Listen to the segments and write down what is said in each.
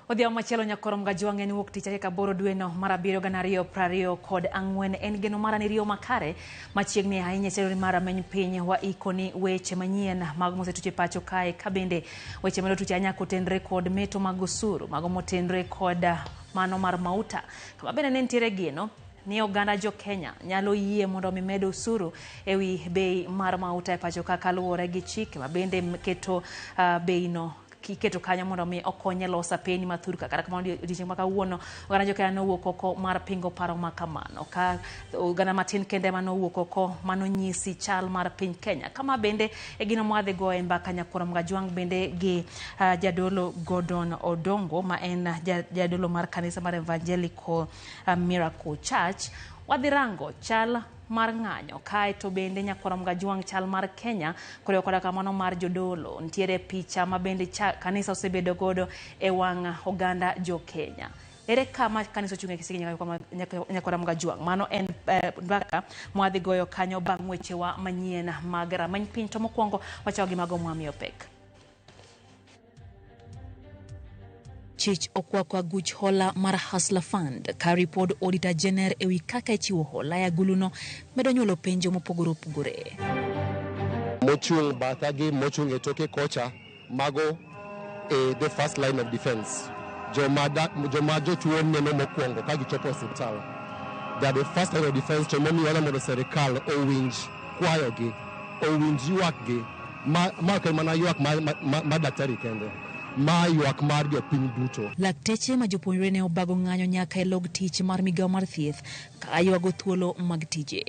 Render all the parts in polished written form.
Odhiambo machielo nyakoro Mgajwang' en wuok tich tarik 8 dweno mar 7 2024. En geno mara ni riyo makare machiegni ahinya e chenro mar rameny piny wa ikoni weche manyien mag mosetuch e pacho kae, ka bende weche medo tuch ahinya kotenre kod meto mag osuru mago motenre kod mano mar mauta, kama bende ne nitiere geno ni oganda jo Kenya nyalo yie mondo mi med osuru ewi bei mar mauta e pacho ka kaluwore gi chike ma bende keto bei no iketo kanyo mondo mi okony e loso apeni mathurka. Kata kamano odiochieng' ma kawuono oganda jo Kenya nowuok oko mar pingo paro ma kamano, ka oganda matin kende ema nowuok oko mano nyisi chal mar piny Kenya. Kama bende e gino mwadhi goyo e mbaka nyakwar Mgajwang' bende gi jadolo Gordon Odongo ma en jadolo mar kanisa mar Evangelical Miracle Church. Wadhi rango chal mar ng'anyo kae to bende nyakwar Mgajwang' chal mar Kenya koriwo koda kamano mar jodolo. Nitiere picha ma bende kanisa osebedo godo e wang' oganda jo Kenya. Ere kama kanisa ochung' e kisigi nyakwar Mgajwang'? Mano en mbaka mwadhi goyo kanyo bang' wechewa manyien mag rameny piny. To mokwongo wachako gi mago mwamiyo pek. Chich okwako aguch hola mar Hustler Fund ka ripod Auditor General ewi kaka ichiwo hola e aguluno medo nyuolo penjo mopogore opogore. Mochung' batha gi mochung' e toke kocha, mago e the first line of defense. Joma jotuo neno mokwongo ka gichopo osiptal. They are the first line of defense, to momiyo wana mondo serikal owinj kwayogi, owinj ywakgi. Ma ok en mana ywak mar daktari kende, ma ywak mar jopiny duto. Lakteche ma jopuonjre ne obago ng'anyo nyaka e log tich mar migawo mar thieth ka ywago thuolo mag tije.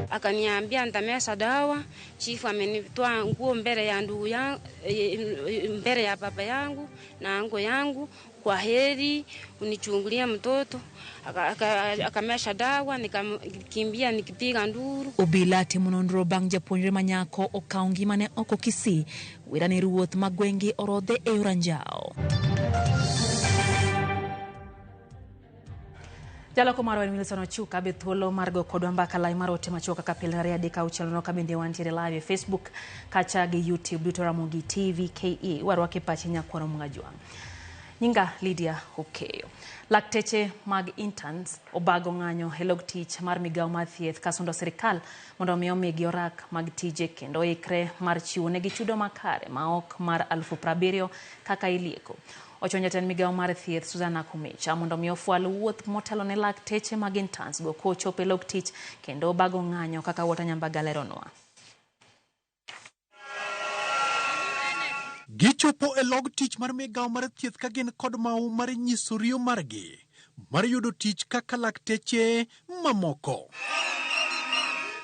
Akaniambia nitameza dawa, chifu amenitoa nguo mbele ya ndugu yangu, mbele ya baba yangu na ango yangu, kwa heri unichungulia mtoto. Akamesha dawa, nikakimbia nikipiga nduru. Obila timo nonro bang' japuonjre manyako okawo ngimane oko Kisii, wira ni ruoth ma gwenge orodhe e yor anjawo. Jaloko marwa en Wilson Ochuka be thuolo mar go kodwa mbaka lai mar ote machuok kaka pile 2 3 6 0 ka bende wantiere live e Facebook kacha gi YouTube duto Ramogi TV KE. Warwake pachi nyakwaro Mgajwang'. Nyinga Lydia Okeyo. Lakteche mag interns obago ng'anyo e log tich mar migawo mar thieth kasundo sirikal mondo mi omigi orak mag tije kendo ikre mar chiwo negi chudo makare ma ok mar 70,000 kaka ilieko. Ochuno jatend migawo mar thieth Susan Nakhumicha mondo mi ofwal wuoth motelo ne lakteche mag interns go kochopo e log tich kendo obago ng'anyo kaka Walter Nyambaga leronwa. Gichopo e log tich mar migawo mar thieth ka gin kod mau mar nyiso riyo margi mar yudo tich kaka lakteche mamoko.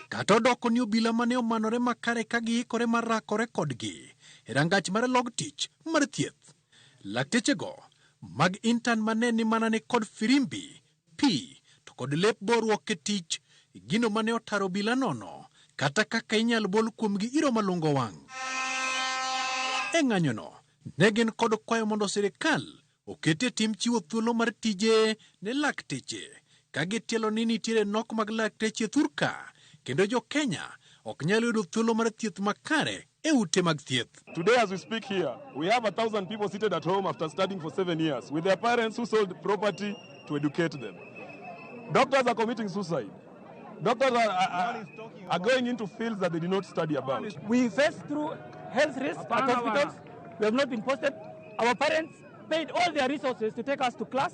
Kata odoko ni obila mane omanore makare ka giikore mar rakore kodgi e rangach mar log tich mar thieth. Laktechego mag intern mane ni mana ni kod firimbi, pi to kod lep boruok e tich, gino mane otaro obila nono kata kaka inyal bol kuomgi iro malungo wang'. E ng'anyono, ne gin kod kwayo mondo sirikal oketie tim chiwo thuolo mar tije ne lakteche ka gitielo ni nitiere nok mag lakteche thurka kendo jo Kenya ok nyal yudo thuolo mar thieth makare e ute mag thieth. Today as we speak here, we have 1,000 people seated at home after studying for 7 years with their parents who sold property to educate them. Doctors are committing suicide. Doctors are going into fields that they did not study about. We face through health risks at hospitals. We have not been posted. Our parents paid all their resources to take us to class.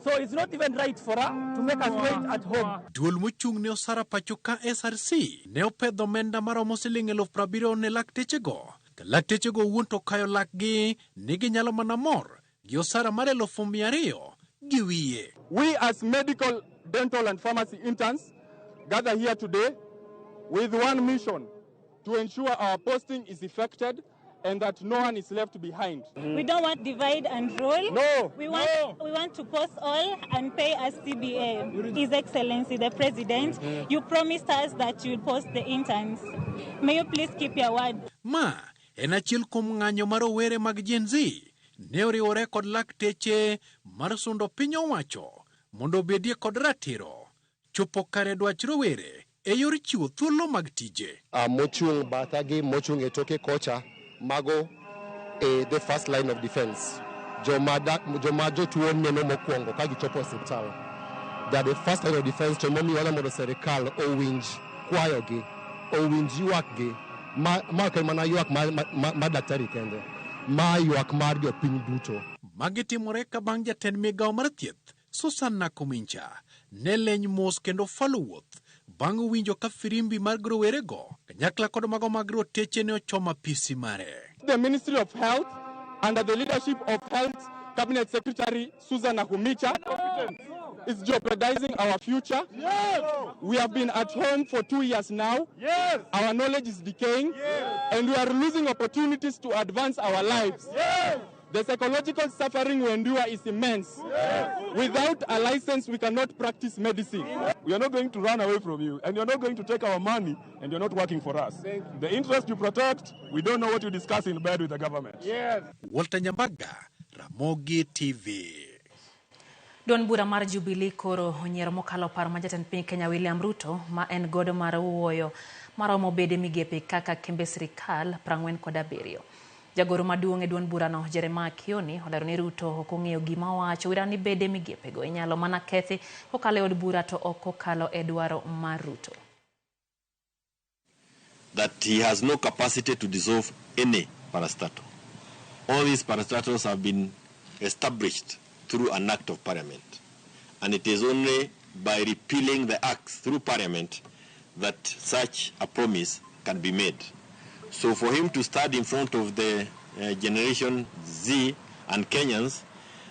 So it's not even right for us to make us wait at home. Duol mochung' ne osara pacho ka SRC ne opedho omenda maromo siling 70,000 ne laktechego. Ka laktechego owuon to okayo lakgi ni ginyalo mana mor gi osara mar 200,000 gi wiye. We as medical, dental and pharmacy interns gather here today with one mission: to ensure our posting is effected and that no one is left behind. We don't want divide and rule. No, We want, no. We want to post all and pay as CBA. His Excellency the President, you promised us that you will post the interns. May you please keep your word. Ma en achiel kuom ng'anyo mar rowere mag Gen Z ne oriwore kod lakteche mar sundo piny owacho mondo obedie kod ratiro chopo kare dwach rowere e yor chiwo thuolo mag tije. Mochung' batha gi mochung' e toke kocha, mago e the first line of defense. Joma, joma jotuo neno mokwongo ka gichopo e osiptal. They are the first line of defense to emomiyo wadwa mondo serikal owinj kwayogi, owinj ywakgi. Ma, ma ok en mana ywak mar, ma, ma daktari kende, ma ywak mar jopiny duto. Magi timore ka bang' jatend migawo mar thieth Susan Nakhumicha ne leny mos kendo falo wuoth bang' winjo ka firimbi mar rowerego kanyakla kod mago mag roteche ne ochomo apisi mare. The Ministry of Health, under the leadership of Health Cabinet Secretary Susan Nakhumicha, is jeopardizing our future. Yes. We have been at home for 2 years now. Yes. Our knowledge is decaying. Yes. And we are losing opportunities to advance our lives. Yes. The psychological suffering we endure is immense. Yes. Without a license, we cannot practice medicine. We are not going to run away from you, and you're not going to take our money, and you're not working for us. The interest you protect, we don't know what you discuss in bed with the government. Yes. Walter Nyambaga, Ramogi TV. Duond bura mar Jubilee koro onyiero mokalo paro ma jatend piny Kenya William Ruto ma en godo mar wuoyo maromo bede migepe kaka kembe sirikal 47. Jagoro maduong' e duond burano Jeremiah Kioni olero ni Ruto ok ong'eyo gima owacho wira ni bede migepego inyalo mana kethi kokalo e od bura to ok kokalo e dwaro mar Ruto. That he has no capacity to dissolve any parastatal. All these parastatals have been established through an act of parliament. And it is only by repealing the acts through parliament that such a promise can be made. So for him to stand in front of the Generation Z and Kenyans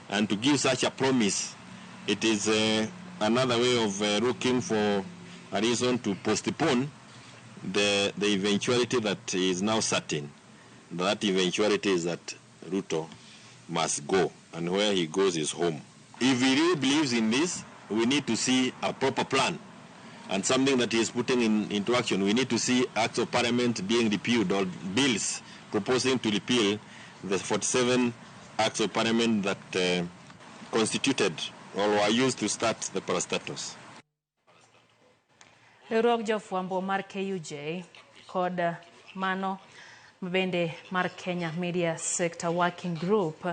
and to give such a promise, it is another way of looking for a reason to postpone the eventuality that is now certain. That eventuality is that Ruto must go, and where he goes is home. If he really believes in this, we need to see a proper plan and something that he is putting into action. We need to see acts of parliament being repealed or bills proposing to repeal the 47 acts of parliament that constituted or were used to start the parastatals. Riwruog jofwambo mar KUJ kod mano bende mar Kenya Media Sector Working Group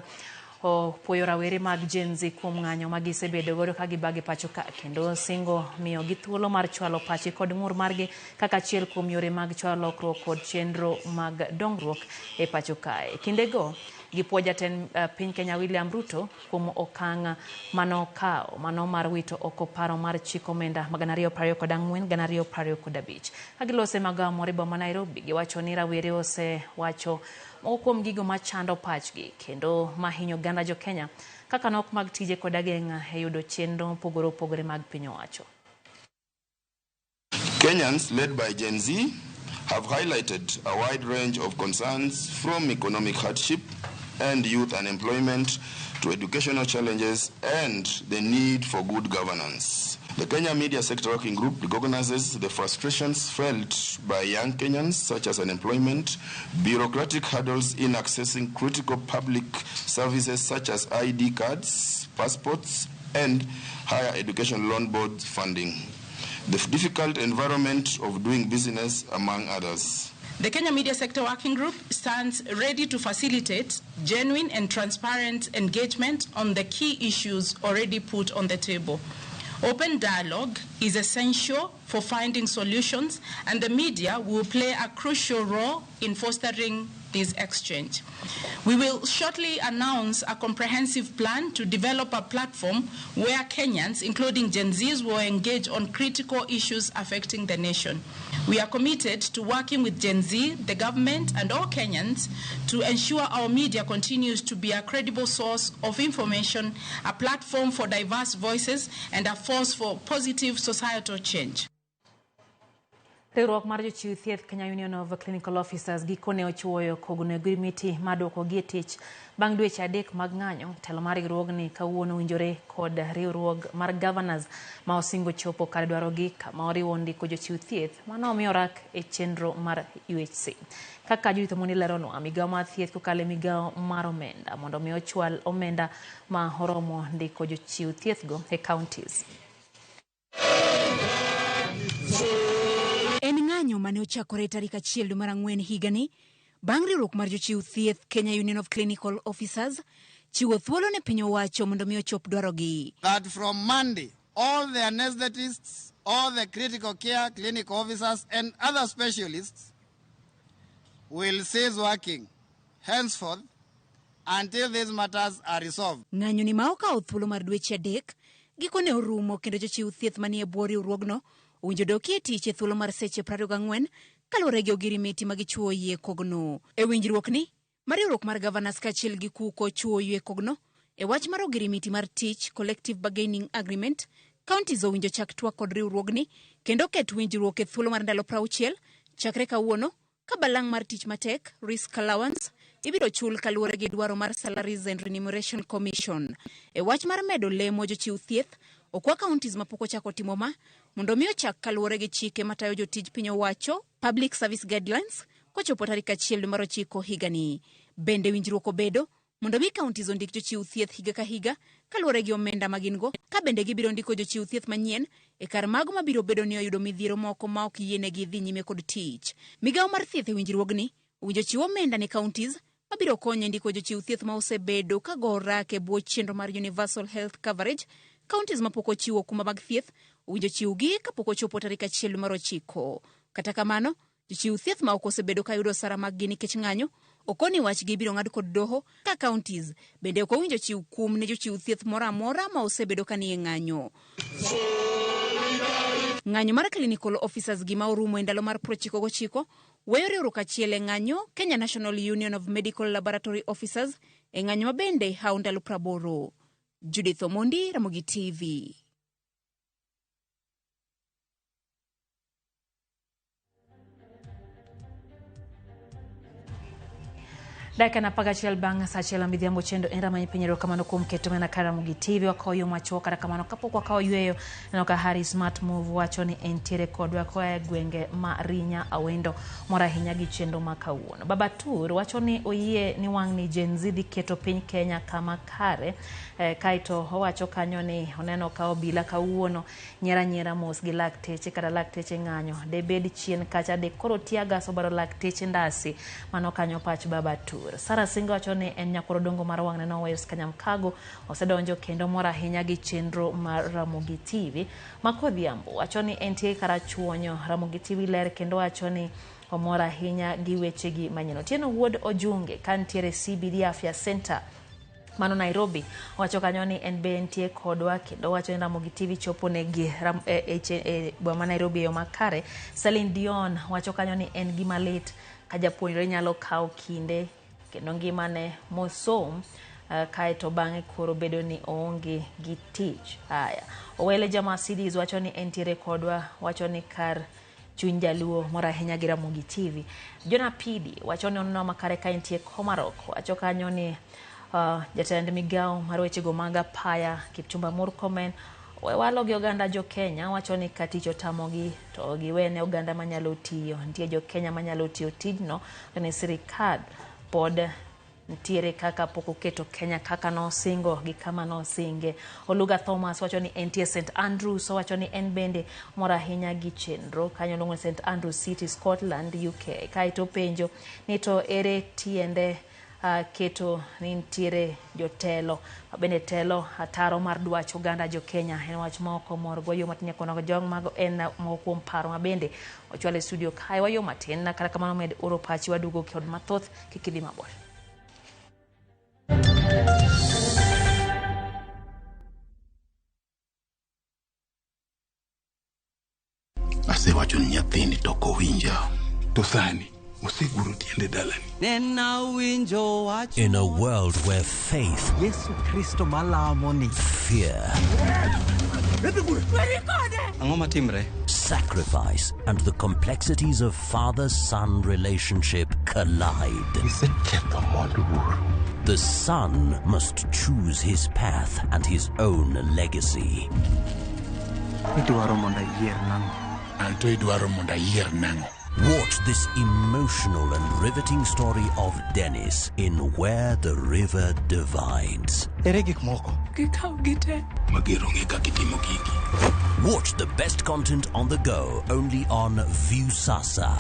opuoyo rawere mag Gen Z kuom ng'anyo ma gisebedo godo ka gibage pacho ka kendo singo miyogi thuolo mar chwalo pachgi kod ng'ur margi kaka achiel kuom yore mag chwalo lokruok kod chenro mag dongruok e pacho kae. Kindego gipuo jatend piny Kenya William Ruto kuom okang' manokawo mano mar wito oko paro mar chik omenda ma 2024 2025. Ka gilose magawa moro e boma ma Nairobi giwacho ni rawere osewacho moko kuom gigo machando pachgi kendo mahinyo oganda jo Kenya kaka nok mag tije kod ageng'a e yudo chenro mopogore opogore mag piny owacho. Kenyans, led by Gen Z, have highlighted a wide range of concerns from economic hardship and youth unemployment to educational challenges and the need for good governance. The Kenya Media Sector Working Group recognizes the frustrations felt by young Kenyans, such as unemployment, bureaucratic hurdles in accessing critical public services such as ID cards, passports, and higher education loan board funding, the difficult environment of doing business, among others. The Kenya Media Sector Working Group stands ready to facilitate genuine and transparent engagement on the key issues already put on the table. Open dialogue is essential for finding solutions, and the media will play a crucial role in fostering this exchange. We will shortly announce a comprehensive plan to develop a platform where Kenyans, including Gen Zs, will engage on critical issues affecting the nation. We are committed to working with Gen Z, the government, and all Kenyans to ensure our media continues to be a credible source of information, a platform for diverse voices, and a force for positive societal change. Riwruok mar jochiw thieth Kenya Union of Clinical Officers gikone ochuoyo kogno e ogirimiti mar duokogi e tich bang' dweche 3 mag ng'anyo. Telo mar riwruogni kawuono owinjore kod riwruok mar Governors ma osingo chopo kar dwarogi kama oriwo ndiko jochiw thieth mano omiyo rak e chenro mar UHC. Kaka Judith Omondi leronwa, migawo mar thieth kokalo e migawo mar omenda mondo mi ochwal omenda ma oromo ndiko jochiw thiethgo e counties. En ng'anyo mane ochakore tarik 1 dwe mar ang'wen higani bang' riwruok mar jochiw thieth Kenya Union of Clinical Officers chiwo thuolo ne piny owacho mondo mi ochop dwarogi. That from Monday, all the anesthetists, all the critical care clinic officers and other specialists will cease working henceforth until these matters are resolved. Ng'anyo ni ma okawo thuolo mar dweche 3 gikone orumo kendo jochiw thieth manie bwo riwruogno owinjo dokie tich e thuolo mar seche 24 kaluwore gi ogirimiti ma gichuo yie kogno. E winjruok ni ma riwruok mar Governors kaachiel gi KUCO chuo yie kogno e wach mar ogirimiti mar tich Collective Bargaining Agreement, counties owinjo chak twak kod riwruogni kendo ket winjruok e thuolo mar ndalo 60 chakre kawuono ka balang' mar tich matek risk allowance ibiro chul kaluwore gi dwaro mar Salaries and Remuneration Commission. E wach mar medo lemo jochiw thieth, okwa counties mapok ochako timo ma mondo mi ochak kaluwore gi chike matayo jotij piny owacho Public Service Guidelines kochopo tarik 1 dwe mar 9 higani. Bende winjruok obedo mondo mi counties ondik jochiw thieth higa ka higa kaluwore gi omenda ma gin go, ka bende gibiro ndiko jochiw thieth manyien e kar mago mabiro bedo ni oyudo midhiero moko ma ok yienegi dhi nyime kod tich. Migawo mar thieth e winjruogni owinjo chiw omenda ne counties mabiro konyo e ndiko jochiw thieth ma osebedo ka go orak e bwo chenro mar Universal Health Coverage. Counties mapok ochiwo okumba mag thieth owinjo chiwgi kapok ochopo tarik 1 mar 9. Kata kamano, jochiw thieth ma ok osebedo ka yudo osara maggi nikech ng'anyo okoni wachgi ibiro ng'ad kod doho ka counties bende ok owinjo chiw kum ne jochiw thieth moro amora ma osebedo ka nie ng'anyo. Ng'anyo mar clinical officers gima orumo e ndalo mar 99 weyo riwruok achiel e ng'anyo Kenya National Union of Medical Laboratory Officers e ng'anyo ma bende hawo ndalo 80. Judith Omondi, Ramogi TV. Dakika na 11 bang' sa 1 midhiambo chendo en ramany piny. Erokamano kuom keto mana kar Ramogi TV. Wakawo yo machuok, kata kamano kapok wakawo yueyo, neno ka Harry Smart Move wacho ni entiere kodwa koa e gwenge ma Rinya Awendo, mor ahinya gi chenro ma kawuono. Baba Tur wacho ni oyie ni wang' ni Gen Z dhi keto piny Kenya kama kare. Kaeto owacho kanyo ni oneno ka obila kawuono nyiera nyiera mos gi lakteche kata lakteche ng'anyo debed chien kacha de koro tiagas obaro lakteche ndasi. Mano kanyo pach Baba Tur. Sara Singo wacho ni en nyakwar Odongo mar wang' neno Wales Kanyamkago osedonjo kendo mor ahinya gi chenro mar Ramogi TV. Makodhiambo wacho ni entie karachuonyo Ramogi TV ler kendo wacho ni omor ahinya gi wechegi manyien. Otieno wuod Ojunge kantiere CBD Afya Center mano Nairobi wacho kanyo ni en be entie kodwa kendo wacho ni Ramogi TV chopo negi boma ma Nairobi e yo makare. Celine Dion wacho kanyo ni en gima lit ka japuonjre nyalo kawo kinde kendo ngimane mosom kaeto bang'e koro bedo ni oonge gi tich. Haya, Owele Jama Mercedes wacho ni entiere kodwa, wacho ni kar chuny jaluo mor ahinya gi Ramogi TV. Jona Pidi wacho ni oneno makare ka entie Komarok, wacho kanyo ni jatend migawo mar wechego mag apaya Kipchumba Murkomen walo gi oganda jo Kenya, wacho ni ka tich otamogi to giwene oganda manyalo tiyo. Nitie jo Kenya manyalo tiyo tijno, to ni sirikal pod nitiere kaka pok oketo Kenya kaka nosingo gi kama nosinge. Oluga Thomas wacho ni entie St Andrews, owacho ni en bende mor ahinya gi chenro kanyo luongo ni St Andrews City, Scotland, UK. Kaeto penjo ni to ere tiende keto ni nitiere jotelo mabende telo ataro mar dwach oganda jo Kenya en wach ma ok omor go. Yo matin nyakono jong mago en moko kuom paro mabende ochwal e studio kae. Wayo matin kata kamano med oro pachi waduogo kod mathoth kik idhi mabor. Asewacho ni nyathini to ok owinja. To sani oseguro tiende dalani. In a world where faith, Yesu Kristo malamo ni fear, Ang'o matimre? sacrifice, and the complexities of father-son relationship collide. Iseketho mwandu wuoru. The son must choose his path and his own legacy. Idwaro mondo ayier nang'o? Anto idwaro mondo ayier nang'o? Watch this emotional and riveting story of Dennis in Where the River Divides. Ere gik moko? Gikaw gite. Mager onge kaka itimo gigi. Watch the best content on the go only on Viusasa.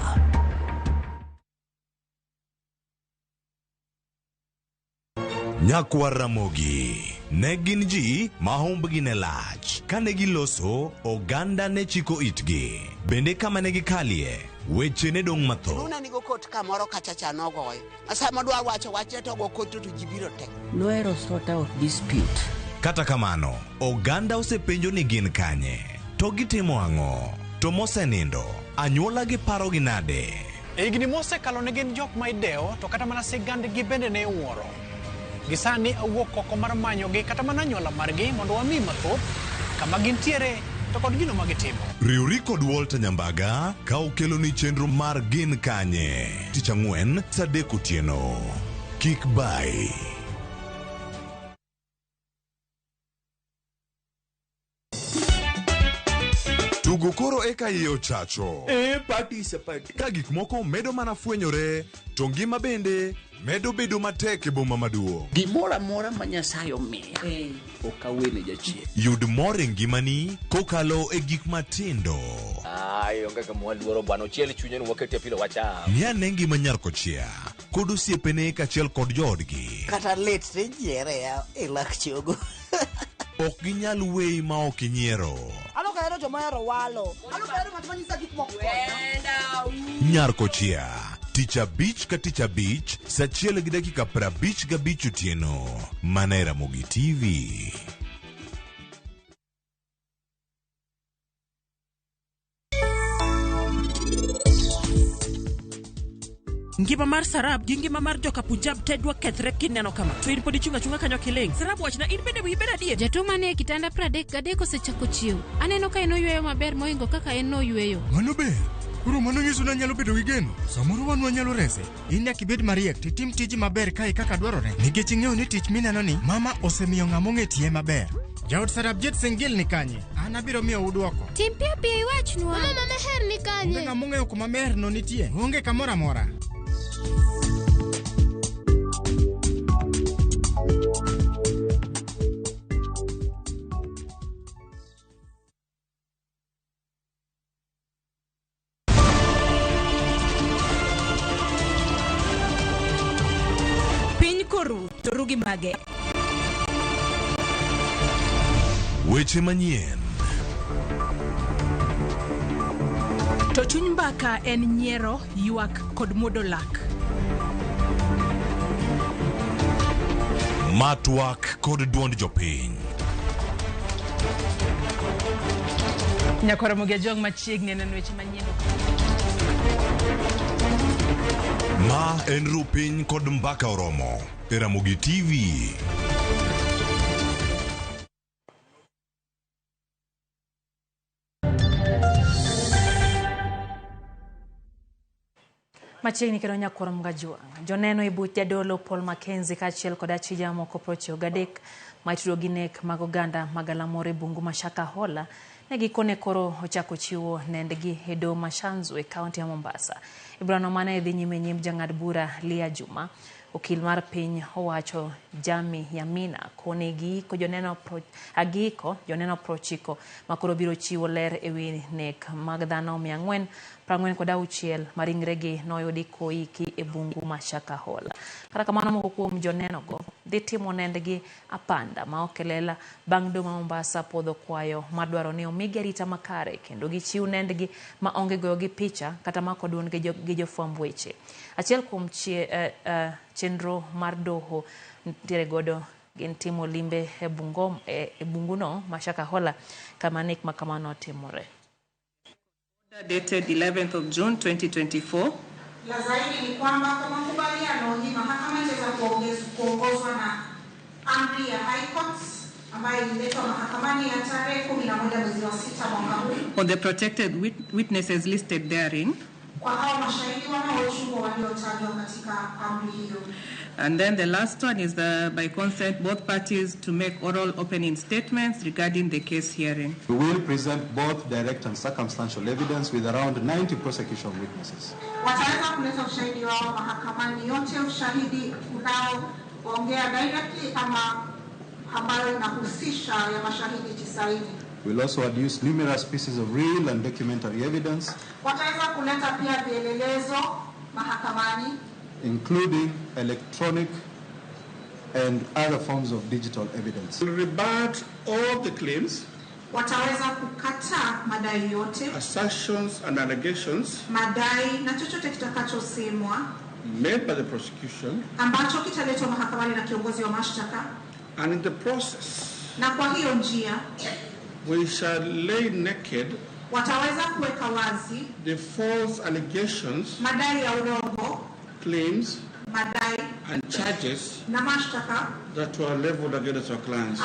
Nyakwar Ramogi ne gin ji ma humbgi ne lach. Kane giloso, oganda ne chiko itgi. Bende kama ne gikalie, weche ne dong' mathoth. Luna nigo kot kamoro kacha cha nogoyo. Sama dwa wacho wachne to go kot to ji biro te. Nohero sort out dispute. Kata kamano, oganda osepenjo ni gin kanye, to gitimo ang'o, to mosenindo, anyuola gi parogi nade? E higni mosekalo ne gin jok ma idewo to kata mana sigandgi bende ne iwuoro. Gi sani awuok oko mar manyogi kata mana anyuola margi mondo wami mathoth kama gintiere to kod gino ma gitimo. Riwri kod Walter Nyambaga ka okeloni chenro mar Gin Kanye tich ang'wen saa 3 otieno. Kik bai. Tugo koro eka iye ochacho. Party is a party. Ka gik moko medo mana fwenyore, to ngima bende medo bedo matek e boma maduong'. Gimoro amora ma Nyasaye omiya, ok awene jachien. Yud mor e ngimani kokalo e gik matindo. Ai, onge kama waluoro bwana, ochiel chunye ni wakete pilo wacham. Ng'i ane ngima nyar kochia kod osiepene kaachiel kod joodgi. Kata lit tinyiere e lak chogo. Ok ginyal weyi ma ok inyiero. Ano ka hero joma ohero walo. Ano ka hero ng'at ma nyisa gik moko. Nyar kochia tich abich ka tich abich saa 1:55 otieno mana e Ramogi TV. Ngima mar Sarab gi ngima mar joka Punjab te dwa kethre kineno kama. To in pod ichung' achung'a kanyo kiling'. Sarab wachna in bende wiyi ber adier. Jatuo manie kitanda 33 osechako chiew. Aneno ka en oyweyo maber mohingo kaka en noyweyo. Mano ber. Koro mano nyiso ni anyalo bedo gi geno. Samoro wan wanyalo rese. In nyaka ibed mariek titim tiji maber kae kaka dwarore. Nikech ing'eyo ni tich mineno ni mama osemiyo ng'ama ong'e tiye maber. Jaod Sarabjit Singh Gill ni kanye? An abiro miyo udwoko. Tim piyo piyo iwachnwa. Mama Meher ni kanye? Onge ng'ama ong'eyo kuma Meher no nitie. Onge kamoro amora. Piny koru to ru gi mage. Weche manyien. To chuny mbaka en nyiero, ywak kod muodo lak. Matwak kod duond jopiny. Nyakwar Ramogi Ajwang' machiegni neno weche manyien. Ma en ru piny kod mbaka oromo e Ramogi TV. Machiegni kendo Nyakwar Ramogi Ajwang'. Joneno e buch jadolo Paul Mackenzie kaachiel kod achija moko 93 ma itudo gi nek mag oganda mag Galamoro e bungu ma Shakahola ne gikone koro ochako chiwo nendgi e doho ma Shanzu e kaunti ya Mombasa. E burano mane dhi nyime nyim jang'ad bura Leah Juma, okil mar piny owacho Jami Yamina kone giiko joneno 90 makoro biro chiwo ler ewi nek mag dhano 446 ma ringregi noyudi koiki e bungu ma Shakahola. Kata kamano moko kuom jonenogo dhi timo nendgi apanda ma ok lela bang' doho ma Mombasa puodho kwayo madwaro ni omigi arita makare kendo gichiw nendgi ma onge goyogi picha kata mako duondgi gi jofwamb weche. Achiel kuom chenro mar doho nitiere godo gin timo limbe e bunguno ma Shakahola kama nek ma kamano otimore. Dated 11th of June 2024. La zaidi ni kwamba kwa makubaliano hii mahakama itaweza kuongozwa na amri ya High Court ambayo ililetwa mahakamani ya tarehe 11 mwezi wa 6 mwaka huu. On the protected witnesses listed therein. Kwa hao mashahidi wanaochungwa waliotajwa katika amri hiyo. And then the last one is by consent both parties to make oral opening statements regarding the case hearing. We will present both direct and circumstantial evidence with around 90 prosecution witnesses. Wataweza kuleta ushahidi wao mahakamani, yote ushahidi unaoongea directly ama ambayo inahusisha ya mashahidi 90. We'll also adduce numerous pieces of real and documentary evidence. Wataweza kuleta pia vielelezo mahakamani, including electronic and other forms of digital evidence. Will rebut all the claims, Wataweza kukataa madai yote, assertions and allegations madai na chochote kitakachosemwa made by the prosecution, ambacho kitaletwa mahakamani na kiongozi wa mashtaka, and in the process na kwa hiyo njia we shall lay naked wataweza kuweka wazi the false allegations, madai ya urongo, claims madai and charges na mashtaka that were leveled against our clients.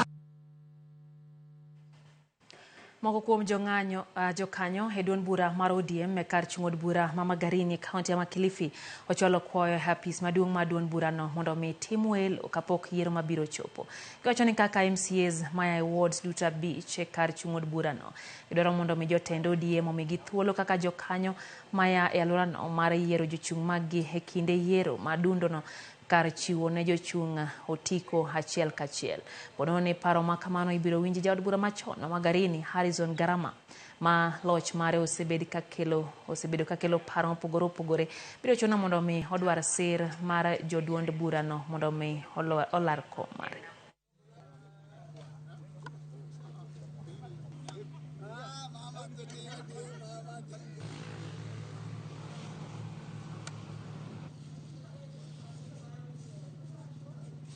Moko kuom jong'anyo jokanyo e duond bura mar ODM e kar chung' od bura ma Magarini e kaunti ya Kilifi ochwalo kwayo e apis maduong' mar duond burano mondo omi tim welo kapok yiero mabiro chopo. Giwacho ni kaka MCAs maya e wards duto 5 e kar chung' od burano gidwaro mondo omi jotend ODM omigi thuolo kaka jokanyo maya e alworano mar yiero jochung' maggi e kinde yiero ma dundono kar chiwo ne jochung' otiko achiel kachiel. Ponono ni paro ma kamano ibiro winji jaod bura machon ma Magarini Harrison Garama ma loch mare osebedo kakelo paro mopogore opogore biro chuno mondo mi odwar sir mar joduond burano mondo mi olar kom mare.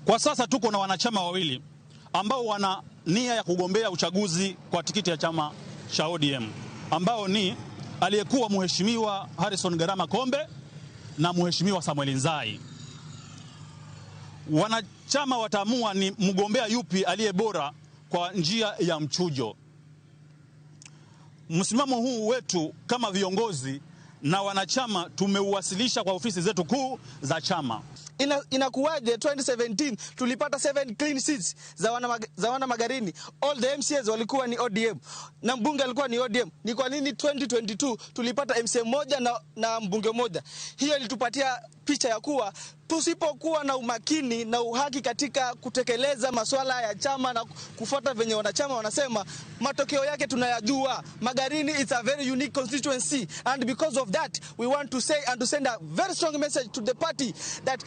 Kwa sasa tuko na wanachama wawili ambao wana nia ya kugombea uchaguzi kwa tikiti ya chama cha ODM, ambao ni aliyekuwa Mheshimiwa Harrison Garama Kombe na Mheshimiwa Samuel Nzai. Wanachama wataamua ni mgombea yupi aliye bora kwa njia ya mchujo. Msimamo huu wetu kama viongozi na wanachama tumeuwasilisha kwa ofisi zetu kuu za chama. Inakuwaje 2017 tulipata 7 clean seats za wana Magarini. All the MCAs walikuwa ni ODM na mbunge alikuwa ni ODM. Ni kwa nini 2022 tulipata MCA moja na mbunge moja? Hiyo ilitupatia picha ya kuwa tusipokuwa na umakini na uhaki katika kutekeleza masuala ya chama na kufuata venye wanachama wanasema, matokeo yake tunayajua. Magarini is a very unique constituency, and because of that we want to say and to send a very strong message to the party that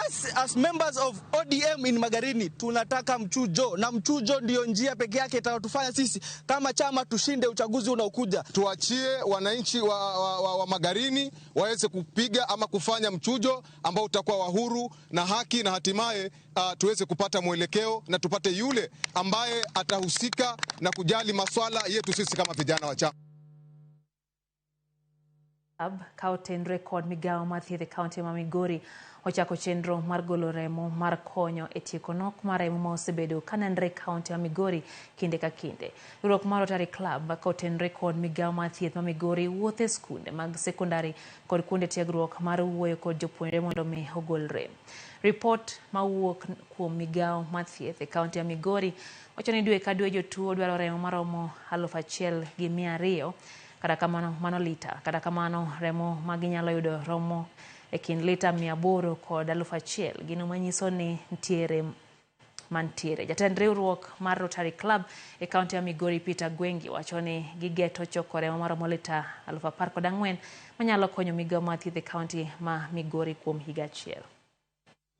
us as members of ODM in Magarini tunataka mchujo, na mchujo ndio njia pekee yake itakayotufanya sisi kama chama tushinde uchaguzi unaokuja. Tuachie wananchi wa Magarini waweze kupiga ama kufanya mchujo ambao utakuwa wa huru na haki, na hatimaye tuweze kupata mwelekeo na tupate yule ambaye atahusika na kujali maswala yetu sisi kama vijana wa chama. Ka otenre kod migawo mar thieth e kaunti ma Migori ochako chenro mar golo remo mar konyo e tieko nok mar remo ma osebedo kanenre e kaunti ma Migori kinde ka kinde. Riwruok mar Rotary Club ka otenre kod migawo mar thieth ma Migori wuotho e skunde mag sekondari kod kuonde tiegruok mar wuoyo kod jopuonjre mondo mi ogol rem. Ripot mawuok kuom migawo mar thieth e kaunti ya Migori wacho ni dwe ka dwe jotuo dwaro remo maromo 1200. Kata kamano mano lita. Kata kamano remo maginyalo yudo romo e kind lita 800 kod 1000, gino manyiso ni ntiere mantiere. Jatend riwruok mar Rotary Club e kaunti ya Migori Peter Gwengi wacho ni gigeto choko remo maromo lita 14,000 manyalo konyo migawo mar thieth e kaunti ma Migori kuom higa achiel.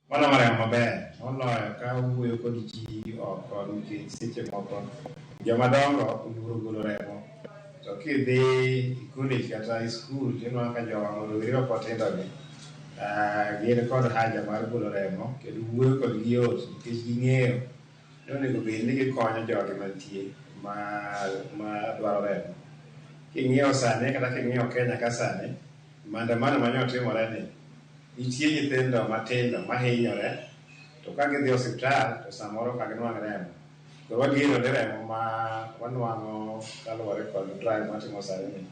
Mano mar remo maber moloyo ka wuoyo kod ji oko, nikech seche moko joma dongo oluoro golo remo. To kidhi e college kata e school tinwang'o ka rowere moko tindogi gin kod haja mar golo remo kendo wuoyo kodgi yot nikech ging'eyo ni onego bed ni gikonyo jogi mantie ma dwaro remo. King'iyo sani kata king'iyo Kenya ka sani, maandamano mane otimore ni nitie nyithindo matindo mahinyore to ka gidhi e osiptal to samoro ok ginwang' remo. Koro wageno ni remo ma wanwang'o kaluwore kod drive matimo sani ni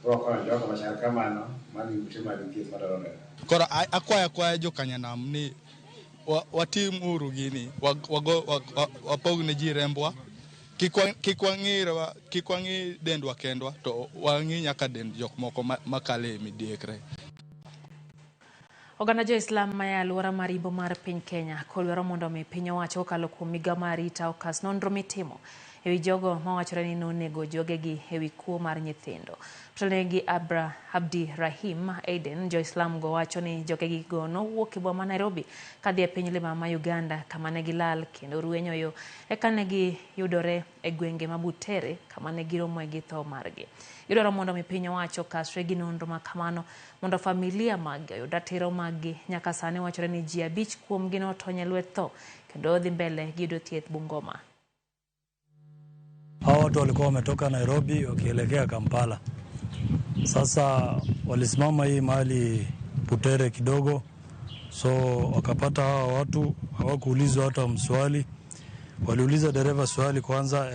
biro konyo jogo machal kamano madhi ute mag thieth madwaro remo. Koro akwayo jokanyanam ni watim uru gini, wapog ne ji rembwa, kik wang'i dendwa kendwa, to wang'i nyaka dend jok moko makale e midekre. Oganda jo-Islam maya e alwora mar Imbo mar piny Kenya kodwaro mondo omi piny owacho kokalo kuom migawo mar arita okas nonro mitimo ewi jogo mawachore ni nonego jogegi ewi kuo mar nyithindo. Otelnegi Abra Abdi Rahim Aden, jo-Islam go wacho ni jogegi go nowuok e boma ma Nairobi kadhi e piny libamba ma Uganda kama ne gilal kendo ruenyo yo eka ne giyudore e gwenge ma Butere kama ne giromoe gi tho margi. Gidwaro mondo mi piny owacho okasre gi nonro ma kamano mondo familia maggi oyud ratiro maggi. Nyaka sani wachore ni ji 5 kuomgi notony e lwet tho kendo dhi mbele gi yudo thieth Bungoma. Hawa watu walikuwa wametoka Nairobi wakielekea Kampala. Sasa walisimama hii mahali Butere kidogo, so wakapata hawa watu hawakuulizwa hata mswali. Waliuliza dereva swali kwanza,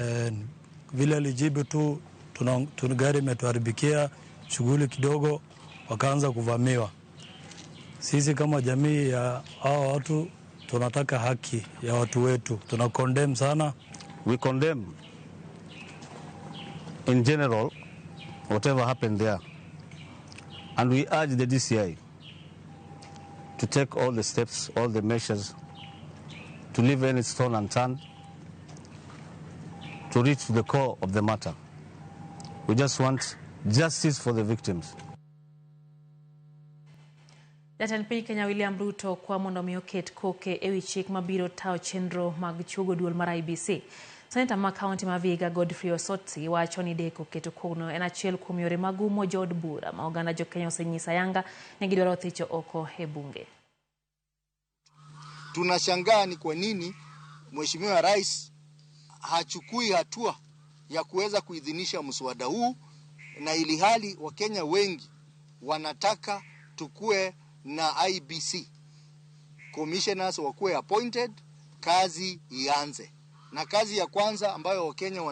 vile alijibu tu tuna gari imetuharibikia shughuli kidogo, wakaanza kuvamiwa. Sisi kama jamii ya hawa watu tunataka haki ya watu wetu. Tuna condemn sana. We condemn in general whatever happened there, and we urge the DCI to take all the steps, all the measures to leave any stone unturned, to reach the core of the matter. We just want justice for the victims. Jatend piny Kenya William Ruto kwa mondo mi oket koke ewi chik mabiro tayo chenro mag chuogo duol mar IEBC. Seneta ma kaunti ma Vihiga Godfrey Osotsi wacho ni deko keto kogno en achiel kuom yore mag umo jood bura ma oganda jokenya osenyiso ayanga ni gidwaro thicho oko e bunge. Tunashangaa ni kwa nini Mheshimiwa Rais hachukui hatua ya kuweza kuidhinisha mswada huu, na ilihali Wakenya wengi wanataka tukue na IEBC commissioners wakuwe appointed, kazi ianze. Na kazi ya kwanza ambayo Wakenya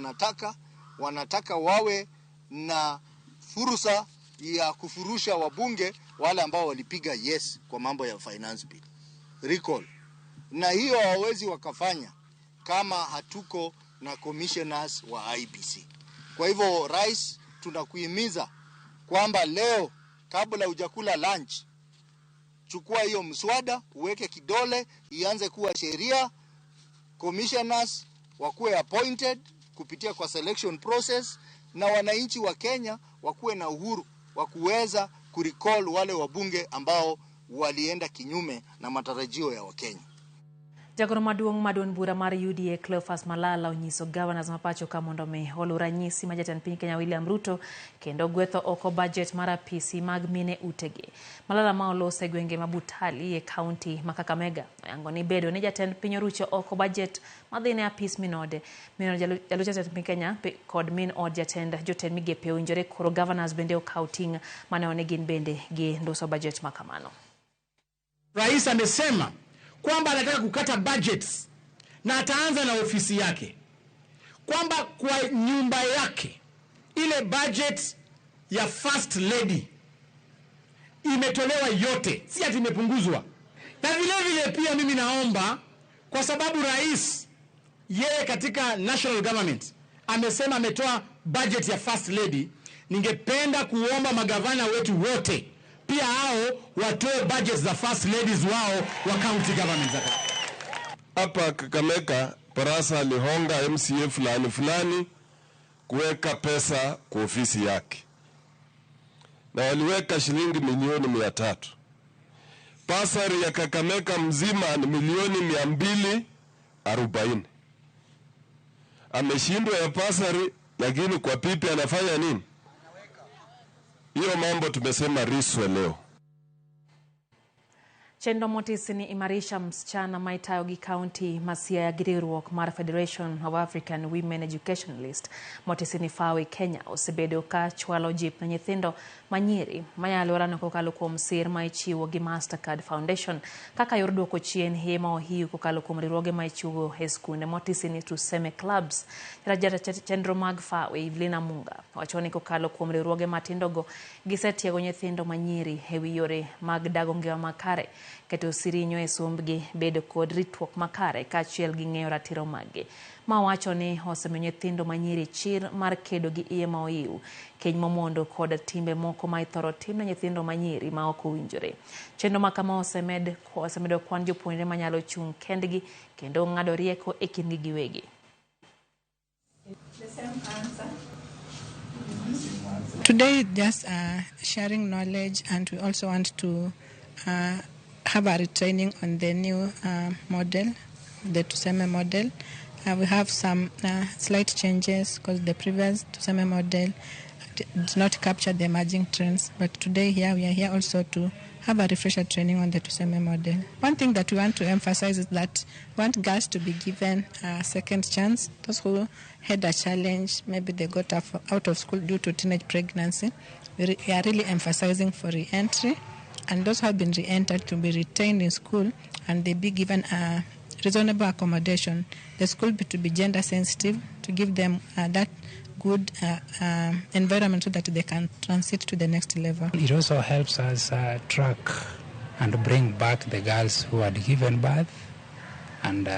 wanataka wawe na fursa ya kufurusha wabunge wale ambao walipiga yes kwa mambo ya finance bill recall. Na hiyo hawawezi wakafanya kama hatuko na commissioners wa IEBC. Kwa hivyo Rais, tunakuhimiza kwamba leo kabla hujakula lunch, chukua hiyo mswada, uweke kidole, ianze kuwa sheria, commissioners wakuwe appointed kupitia kwa selection process, na wananchi wa Kenya wakuwe na uhuru wa kuweza kurecall wale wabunge ambao walienda kinyume na matarajio ya Wakenya. Jagoro maduong' ma duond bura mar UDA Cleophas Malala onyiso governors ma pacho ka mondo mi oluw ranyisi ma jatend piny Kenya William Ruto kendo gwetho oko budget mar apisi mag mine utegi. Malala ma olose gwenge ma Butali e kaunti ma Kakamega oyango ni bedo ni jatend piny orucho oko budget madhi ne apis minode. Min jalup jatend piny Kenya kod min od jatend jotend migepe owinjore koro governors bende okaw ting' mane one gin bende gi ndoso budget ma kamano. Rais amesema kwamba anataka kukata budgets na ataanza na ofisi yake, kwamba kwa nyumba yake ile budget ya first lady imetolewa yote, si ati imepunguzwa. Na vile vile pia mimi naomba, kwa sababu rais yeye katika national government amesema ametoa budget ya first lady, ningependa kuomba magavana wetu wote pia hao watoe budgets za first ladies wao wa county government. Hapa Kakamega Barasa alihonga MCA fulani fulani kuweka pesa kwa ofisi yake, na waliweka shilingi milioni 300. Pasari ya Kakamega mzima ni milioni 240. Ameshindwa ya pasari, lakini kwa pipi anafanya nini? Hiyo mambo tumesema riswe leo. Chenro motisi ni imarisha msichana maitayo gi county ma Siaya gi riwruok mar Federation of African Women Educationalists. Motisi ni FAWE Kenya osebedo ka chwalo jip ne nyithindo manyiri maya alworano kokalo kuom sir ma ichiwo gi Mastercard Foundation kaka yor duoko chien hie ma ohiu kokalo kuom riwruoge ma ichiwo e skunde. Motisi ni Tuseme Clubs. Jatend chenro mag FAWE Evelina Munga wacho ni kokalo kuom riwruoge matindogo gisetiego nyithindo manyiri ewi yore mag dago ngima makare, keto sirinyo e sombgi, bedo kod ritruok makare kaachiel gi ng'eyo ratiro maggi. Ma wacho ni osemiyo nyithindo manyiri chir mar kedo gi iye ma oiw, keny momondo kod timbe moko ma ithoro tim ne nyithindo manyiri ma ok owinjore. Chenro ma kama osemedo kwan jopuonjre manyalo chung' kendgi kendo ng'ado rieko e kindgi giwegi. Atem answer. Today, just sharing knowledge, and we also want to have a retraining on the new model, the Tuseme model. We have some slight changes because the previous Tuseme model did not capture the emerging trends. But today here, we are here also to have a refresher training on the Tuseme model. One thing that we want to emphasize is that we want girls to be given a second chance. Those who had a challenge, maybe they got out of school due to teenage pregnancy, we are really emphasizing for re-entry, and those who have been re-entered to be retained in school and they be given a reasonable accommodation. The school to be gender sensitive, to give them that good environment so that they can transit to the next level. It also helps us track and bring back the girls who had given birth and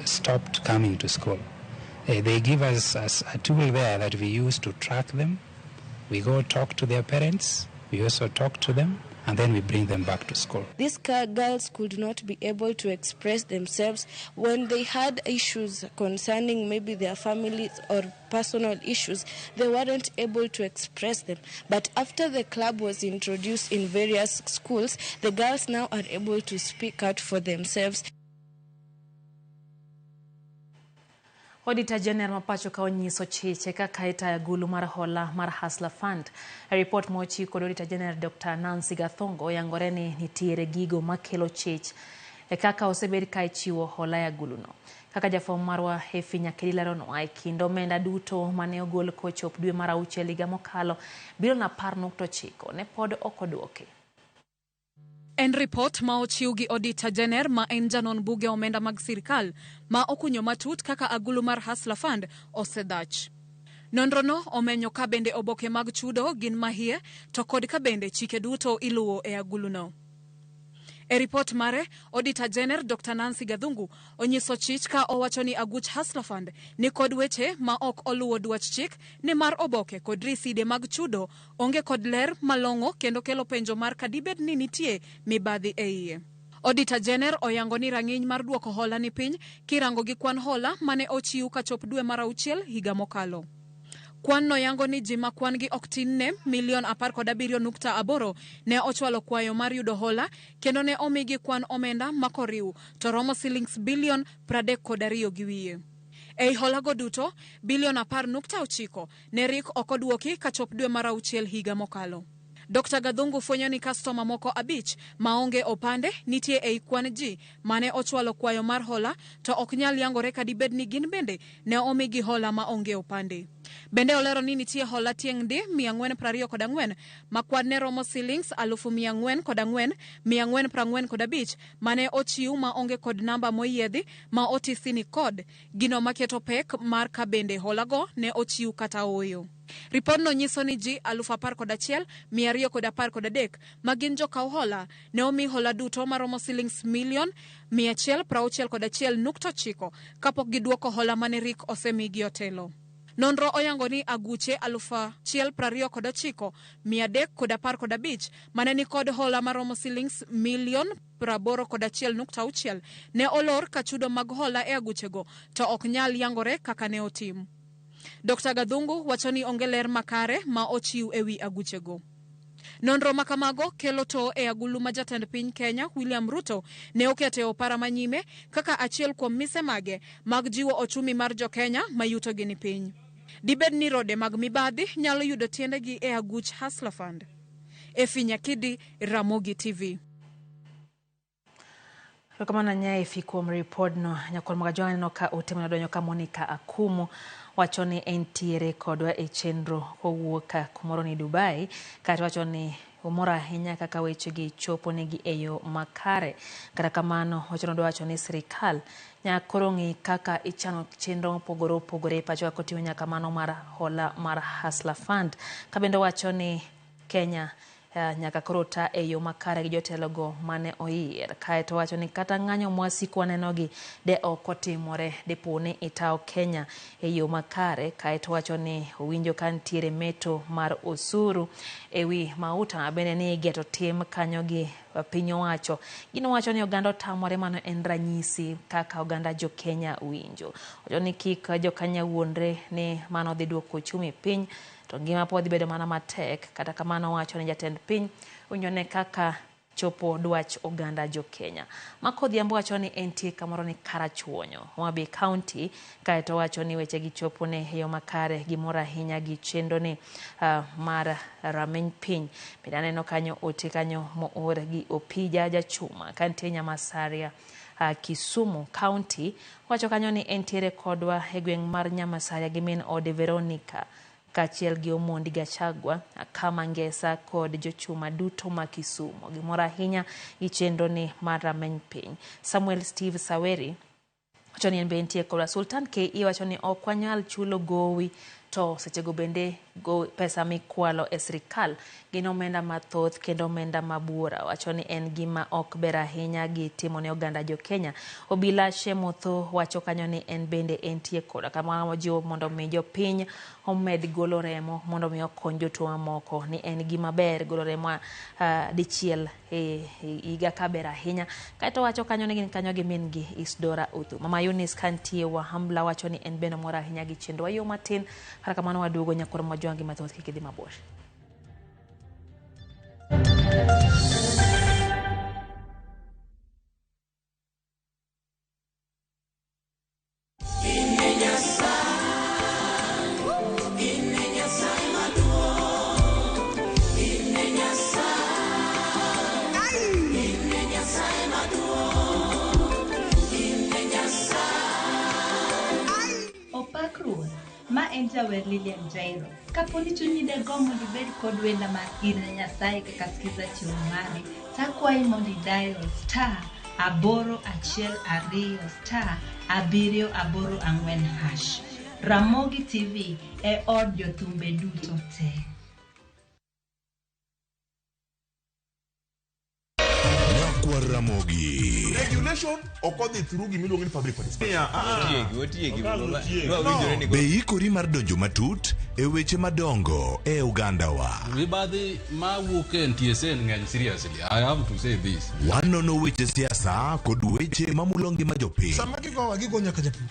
stopped coming to school. They give us a tool there that we use to track them. We go talk to their parents, we also talk to them, and then we bring them back to school. These girls could not be able to express themselves when they had issues concerning maybe their families or personal issues. They weren't able to express them. But after the club was introduced in various schools, the girls now are able to speak out for themselves. Auditor General ma pacho ka onyiso chiche kaka itayo agulu mar hola mar Hustler Fund. E ripot mochiw kod Auditor General Dr. Nancy Gathungu oyangore ni nitiere gigo makelo chich e kaka osebed ka ichiwo hola e aguluno. Kaka jafwambo marwa Hefi Nyakedi leronwa, e kind omenda duto mane ogol kochop dwe mar auchiel higa mokalo bilion 10.9 ne pod ok oduoki. En ripot ma ochiw gi Auditor General ma en janon buge omenda mag sirkal ma okunyo matut kaka agulu mar Hustler Fund osedhach. Nonrono omenyo ka bende oboke mag chudo gin mahie to kod ka bende chike duto iluwo e aguluno. E ripot mare, Auditor General Dr. Nancy Gathungu onyiso chich ka owacho ni aguch Hustler Fund ni kod weche ma ok oluwo dwach chik ni mar oboke kod riside mag chudo onge kod ler malong'o kendo kelo penjo mar kadibed ni nitie mibadhi e iye. Auditor General oyango ni rang'iny mar duoko hola ni piny kirango gi kwan hola mane ochiw kachop dwe mar auchiel higa mokalo. Kwan no yango ni ji ma kwan gi ok tin ne milion 17.8 ne ochwalo kwayo mar yudo hola kendo ne omigi kwan omenda makoriw to romo silings bilion 32.2. Ei holago duto, bilion 10.9 ne rik ok oduoki kachop dwe mar auchiel higa mokalo. Dr. Gathungu fwenyo ni kastoma moko 5 maonge opande nitie ei kwan ji mane ochwalo kwayo mar hola to ok nyal yangore kadibed ni gin bende ne omigi hola maonge opande. Bende olero ni nitie hola tieng' D 424 ma kwan ne romo silings 404,445 mane ochiw maonge kod namba moyiedhi ma otisi ni kod gino maketo pek mar ka bende holago ne ochiw kata ooyo. Ripodno nyiso ni ji 11,213 ma gin jokaw hola ne omi hola duto maromo silings milion 161.9 kapok giduoko hola mane rik osemigi otelo. Nonro oyango ni aguche 1,029,315 mane ni kod hola maromo silings milion 81.6 ne olor ka chudo mag hola e aguchego to ok nyal yangore kaka ne otim. Dr. Gathungu wacho ni onge ler makare ma ochiw ewi aguchego. Nonro makamago kelo to e agulu ma jatend piny Kenya William Ruto ne oketo e opara manyime kaka achiel kuom mise mage mag jiwo ochumi mar jokenya ma yutogi ni piny. Dibed ni rode mag mibadhi nyalo yudo tiendegi e aguch Hustler Fund. Efi Nyakidi, Ramogi TV. Erokamano ahinya Efi kuom ripodno. Nyakwar Magajo aneno ka ote mane odonjo ka Monica Akumu wacho ni entiere kodwa e chenro kowuok kumoro ni Dubai, kata wacho ni omor ahinya kaka wechegi chopo negi e yo makare. Kata kamano wacho nodwa wacho ni sirikal nyaka koro ng'i kaka ichano chenro mopogore opogore e pacho ka koting'o nyaka mano mar hola mar Hustler Fund. Ka bende wacho ni Kenya Nyaka koro ta e yo makare gi jotelogo mane oyier. Kaeto wacho ni kata ng'anyo mwasiko wanenogi de ok otimore dipo ni itawo Kenya e yo makare. Kaeto wacho ni owinjo ka nitiere meto mar osuru e wi mauta bende ni igeto tim kanyo gi piny owacho. Gino wacho ni oganda otamore, mano en ranyisi kaka oganda jo Kenya winjo. Wacho ni kik jo Kenya wuondre ni mano dhi duoko uchumi piny, to ngima pod dhi bedo mana matek. Kata kamano wacho ni jatend piny winjo ne kaka chopo dwach oganda jo Kenya. Mark Odhiambo wacho ni entie kamoro ni Karachuonyo, Homa Bay County, kaeto wacho ni weche gi chopo ne e yo makare, gimor ahinya gi chenro ni mar rameny piny. Bende aneno kanyo ote kanyo moor gi Opija Jachuma kantie Nyamasaria, Kisumu County. Wacho kanyo ni entiere kodwa e gweng' mar Nyamasaria gi min ode Veronica kaachiel gi Omondi Gachagua, Kama Ngesa kod jochuma duto ma Kisumu. Gimor ahinya gi chenro ni mar rameny piny. Samuel Steve Saweri wacho ni en be entie kodwa. Sultan KE wacho ni ok wanyal chulo gowi to sechego bende go pesa mikwalo e sirikal gin omenda mathoth kendo omenda mabuora. Wacho ni en gima ok ber ahinya gi timo ne oganda jo Kenya. Obila Shemotho wacho kanyo ni en bende entie koda kamano wajiwo mondo mi jopiny omed golo remo mondo mi okony jotuo mamoko, ni en gima ber golo remo dichiel e higa ka ber ahinya. Kaeto wacho kanyo ni gin kanyo gi min gi Isdora Uthu. Mama Eunice kantie Wahambla wacho ni en bende mor ahinya gi chenro. Wayo matin, kata kamano waduogo nyakoro majwangi mathoth, kik idhi mabor. Opak Ruoth, ma en jawer Lilian Jairo. Kapo ni chunyi de gombo mondo ibed kod wenda mar In e Nyasaye kaka skiza chiwo mari, takwayi mondo idial *812*784#. Ramogi TV e od jothumbe duto te. Ramogi. Regulation ok odhi through gimiluongo ni public participation. Be ikori mar donjo matut e weche madongo e ogandawa? Mibadhi mawuok e NTSA ng'eny, seriously, I have to say this. Wanono weche siasa kod weche mamulo ngima jopiny. Sama gigowa, gigo nyaka japur,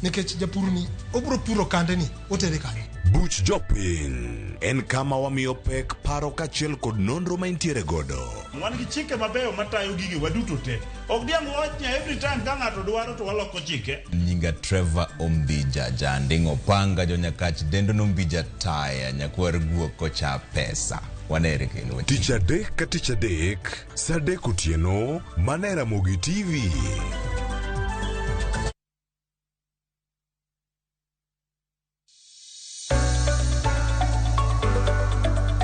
nikech japur ni obiro puro kande ni otere kanye? Buch jopiny en kama wamiyo pek paro kaachiel kod nonro ma intiere godo. Wan gi chike mabeyo matayo gige waduto te. Ok diang' wawach ni every time ka ng'ato dwaro to waloko chike. Nyinga Trevor Ombija, janding' opanga, jonyakach dendo nombija taya, nyakwar guok kocha pesa. Wanere kendo. Tich adek ka tich adek, saa adek otieno, mana e Ramogi TV.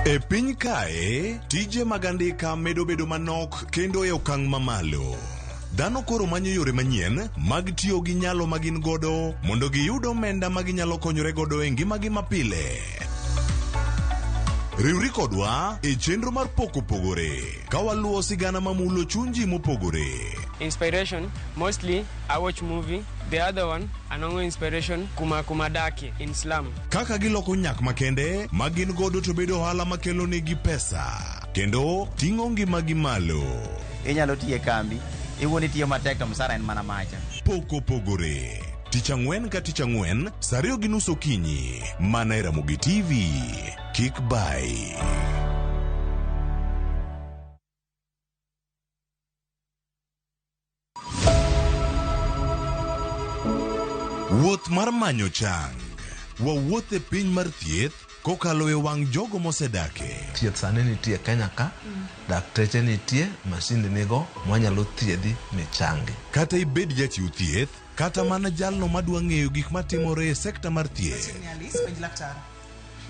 E piny kae, tije mag andika medo bedo manok kendo e okang' mamalo. Dhano koro manyo yore manyien mag tiyo gi nyalo ma gin godo mondo giyud omenda ma ginyalo konyore godo e ngimagi mapile. Riwri kodwa e chenro mar Pok Opogore ka waluwo sigana mamulo chuny ji mopogore. Inspiration, mostly I watch movie. The other one, anongo inspiration kuma kumadaki in slum. Kaka giloko nyak makende ma gin godo to bedo ohala makelo negi pesa kendo ting'o ngimagi malo. Inyalo tiyo e kambi, iwuon itiyo matek to msara en mana macha. Pok Opogore. Tich ang'wen ka tich ang'wen, saa 2:30 okinyi, mana e Ramogi TV. Kik bai. Wuoth mar manyo chang. Wawuoth e piny mar thieth kokalo e wang' jogo mosedake. Thieth sani nitie Kenya ka, dakteche nitie, masinde nigo mwanyalo thiedhi michangi. Kata ibed jachiw thieth, kata mana jalno madwa ng'eyo gik matimore e sekta mar thieth.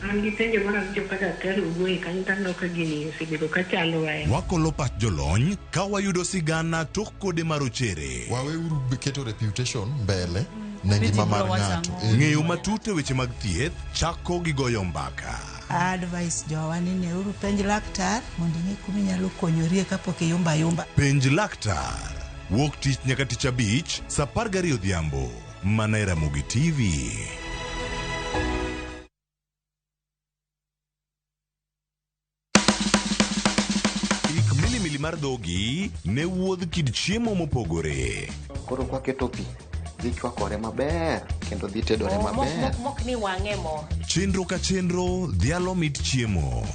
An gi penjo mar awinjo ka daktari owuoye kanyo to aneno ka gini osebedo ka chandowa. Wakolo pach jolony ka wayudo sigana tok kode marochere. Waweuru keto reputation mbele ne ngima mar ng'ato. Ng'eyo matut e weche mag thieth chako gi goyo mbaka. Advice jowa ni neuru penj laktar mondo ing'e kuma inyalo konyorie kapok iyumba ayumba. Penj laktar. Wuok tich nyaka tich abich, saa 12 odhiambo. Mana e Ramogi TV. Ik milimili mar dhogi ne wuodh kit chiemo mopogore. Koro kwaketo pi, dhi chwakore maber kendo dhi tedore maber. Mok ni wang'e mo. Chenro ka chenro dhialo mit chiemo.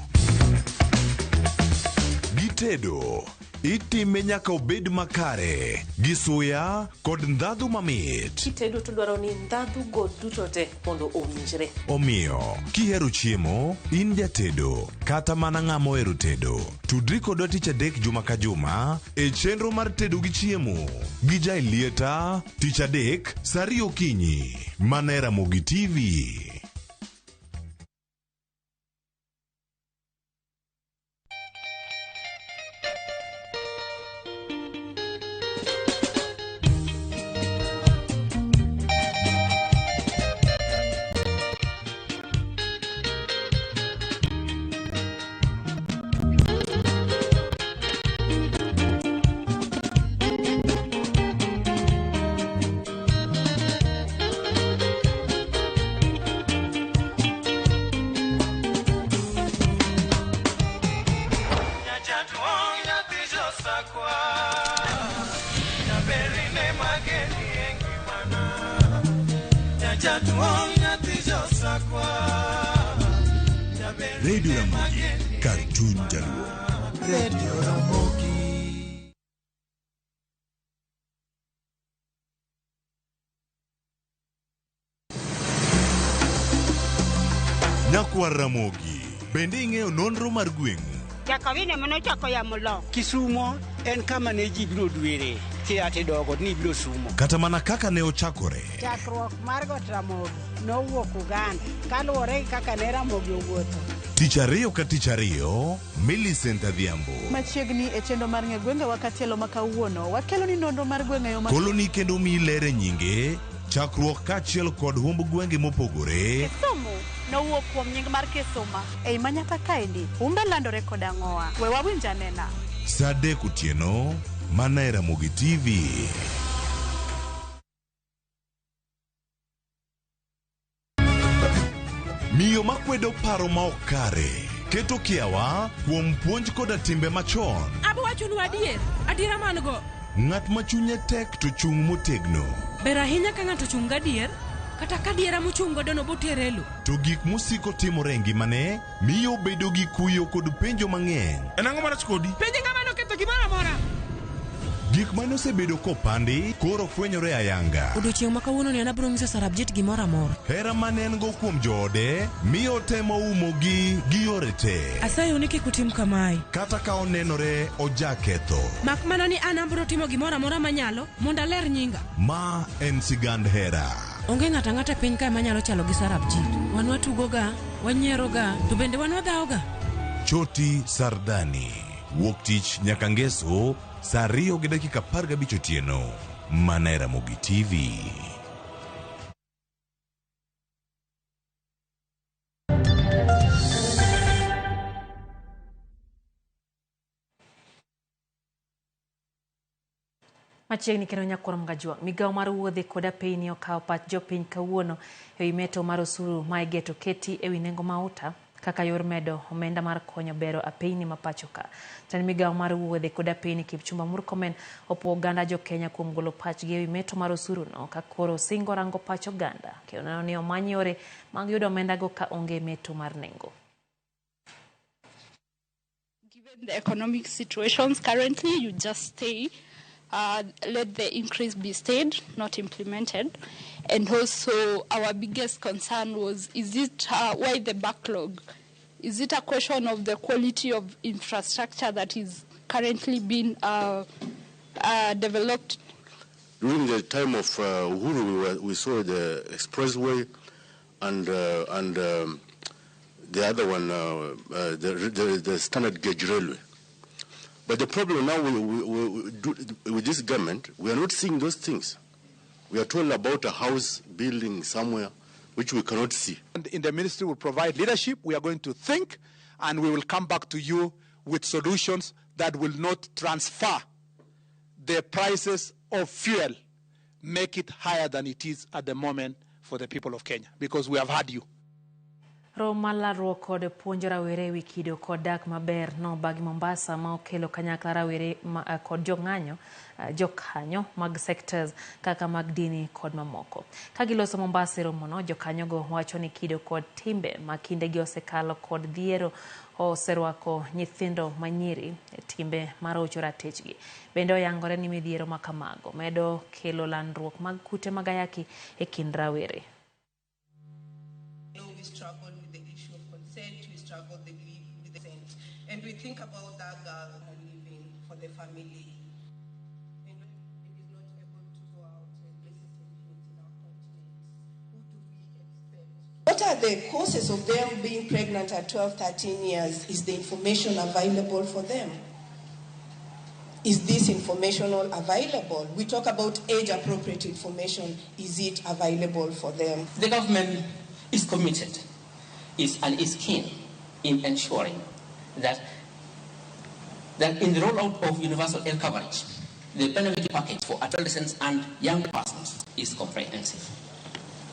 Gitedo itime nyaka obed makare gi suya kod ndhadhu mamit. Kitedo to dwaro ni ndhadhu go duto te mondo owinjre. Omiyo, kihero chiemo, in jatedo, kata mana ng'ama ohero tedo, tudri kodwa tich adek juma ka juma e chenro mar tedo gi chiemo gi Jaelieta tich adek saa ariyo okinyi mana e Ramogi TV. Radio Ramogi, kar chuny jaluo. Radio Ramogi. Nyakwar Ramogi, bende ing'eyo nonro mar gweng'u? Jakawine manochako yamo lo. Kisumo en kama ne ji biro dwere kia tidogo ni biro sumo. Kata mana kaka ne ochakore. Chakruok mar Got Ramogi nowuok Uganda kaluwore gi kaka ne Ramogi owuotho. Tich ariyo ka tich ariyo, Millicent Adhiambo. Machiegni e chenro mar ng'e gwengewa katielo ma kawuono, wakelo ni nonro mar gwenge yo ma Koloni kendo miyi ler e nyinge, chakruok kaachiel kod humb gwenge mopogore. Kisumu nowuok kuom nying mar Kisuma. Ei manyaka kaendi, humbe landore kod ang'owa. We wawinj anena. Saa adek otieno, mana e Ramogi TV. Miyo makwedo paro ma ok kare, keto kiawa kuom puonj koda timbe machon. Abo wachonu adier, adiera man go. Ng'at ma chunye tek to chung' motegno. Ber ahinya ka ng'ato ochung' gadier, kata ka adiera mochung' godo no botere e lo. To gik mosiko timore e ngimane miyo obedo gi kuyo kod penjo mang'eny. En ang'o marach kodi? Penje ng'ama noketho gimoro amora. Gik mane osebedo kopandi koro fwenyore ayanga. Odiochieng' ma kawuono ni an abiro nyiso Sarabjit gimoro amora. Hera mane en go kuom joode miyo otemo umogi gi yore te. Asayou ni kik utim kamae. Kata ka onenore ojaketho. Mak mana ni an abiro timo gimoro amora manyalo mondo aler nyinga. Ma en sigand hera. Onge ng'ato ang'ata e piny kae manyalo chalo gi Sarabjit. Wan watugoga, wanyieroga, to bende wan wadhawoga. Choti Sardani. Wuok tich nyaka ngeso saa 2:15 otieno. Mana e Ramogi TV. Machiegni kendo nyakwar Mgajwa, migawo mar wuodhe kod apeyni okawo pach jopiny kawuono ewi meto mar osuru ma igeto keti ewi nengo mauta kaka yor medo omenda mar konyo bero apeyni ma pacho ka. Jatend migawo mar wuodhe kod apeyni Kipchumba Murkomen opuo oganda jokenya kuom golo pachgi ewi meto mar osuru no ka koro singo rango pach oganda kendo neno ni omany yore mag yudo omendago ka onge meto mar nengo. Given the economic situations currently, you just stay. Let the increase be stayed, not implemented. And also our biggest concern was, is it why the backlog? Is it a question of the quality of infrastructure that is currently being developed? During the time of Uhuru, we saw the expressway and the other one, the standard gauge railway. But the problem now with this government, we are not seeing those things. We are told about a house building somewhere. which we cannot see. And in the ministry will provide leadership. We are going to think, and we will come back to you with solutions that will not transfer the prices of fuel, make it higher than it is at the moment for the people of Kenya, because we have had you. Romo mar lalruok kod puonjo rawere ewi kido kod dak maber nobagi Mombasa ma okelo kanyakla rawere kod jong'anyo jokanyo mag sectors kaka mag dini kod mamoko. Ka giloso Mombasa e romono, jokanyogo wacho ni kido kod timbe ma kindegi osekalo kod dhiero oserwako nyithindo manyiri e timbe marocho ratichgi. Bende oyangore ni midhiero ma kamago medo kelo landruok mag kute mag ayaki e kind rawere. We struggle with the issue of consent, we struggle with the consent, and we think about that girl living for the family. And when it is not able to go out and places in our continent, who do we expect? What are the causes of them being pregnant at 12, 13 years? Is the information available for them? Is this information all available? We talk about age-appropriate information. Is it available for them? The government is committed and is keen in ensuring that in the rollout of universal health coverage, the benefit package for adolescents and young persons is comprehensive.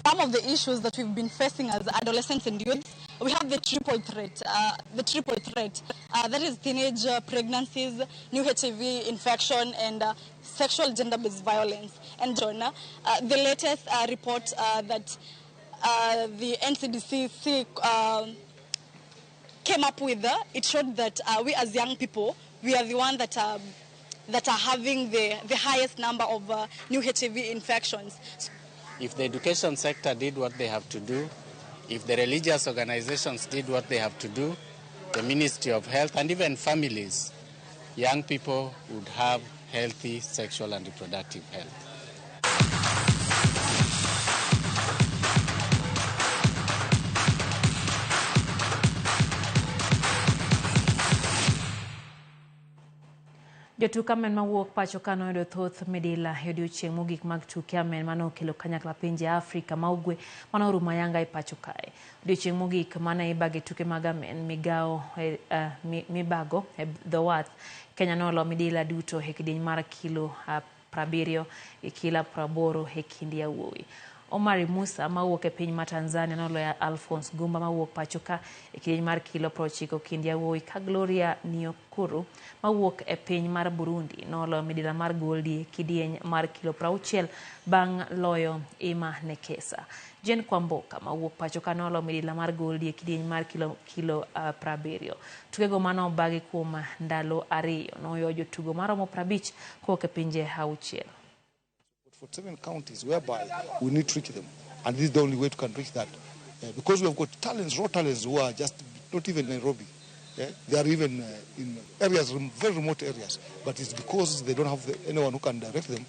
Some of the issues that we've been facing as adolescents and youth, we have the triple threat. That is teenage pregnancies, new HIV infection, and sexual gender-based violence. And Jonah, the latest report that the NCDC came up with, it showed that we as young people, we are the one that are having the highest number of new HIV infections. If the education sector did what they have to do, if the religious organizations did what they have to do, the Ministry of Health and even families, young people would have healthy sexual and reproductive health. Jotuk amen mawuok pacho ka noyudo thoth midila e odiochieng' mogik mag tuke amen mane okelo kanyakla pinje Afrika ma Ugwe mane orumo ayanga e pacho kae. Odiochieng' mogik mane ibage tuke mag amen migao mibago e dho wath Kenya nolo midila duto e kidieny mar kilo 70 e kilo 80 e kind yawuowi. Omari Musa mawuok e piny ma Tanzania noloyo Alphonse Gumba mawuok pacho ka e kidieny mar kilo 90 kind yawuowi, ka Gloria Niyokuru mawuok e piny mar Burundi noloyo midila mar goldi e kidieny mar kilo 60 bang' loyo Ima Nekesa. Jane Kwamboka mawuok pacho ka noloyo midila mar goldi e kidieny mar kilo 70. Tukego mane obagi kuom ndalo 2 noyudo jotugo maromo 50 kowuok e pinje 6. 47 counties whereby we need to reach them, and this is the only way to can reach that, because we have got talents, raw talents who are just not even Nairobi. Yeah? They are even in areas, very remote areas, but it's because they don't have anyone who can direct them.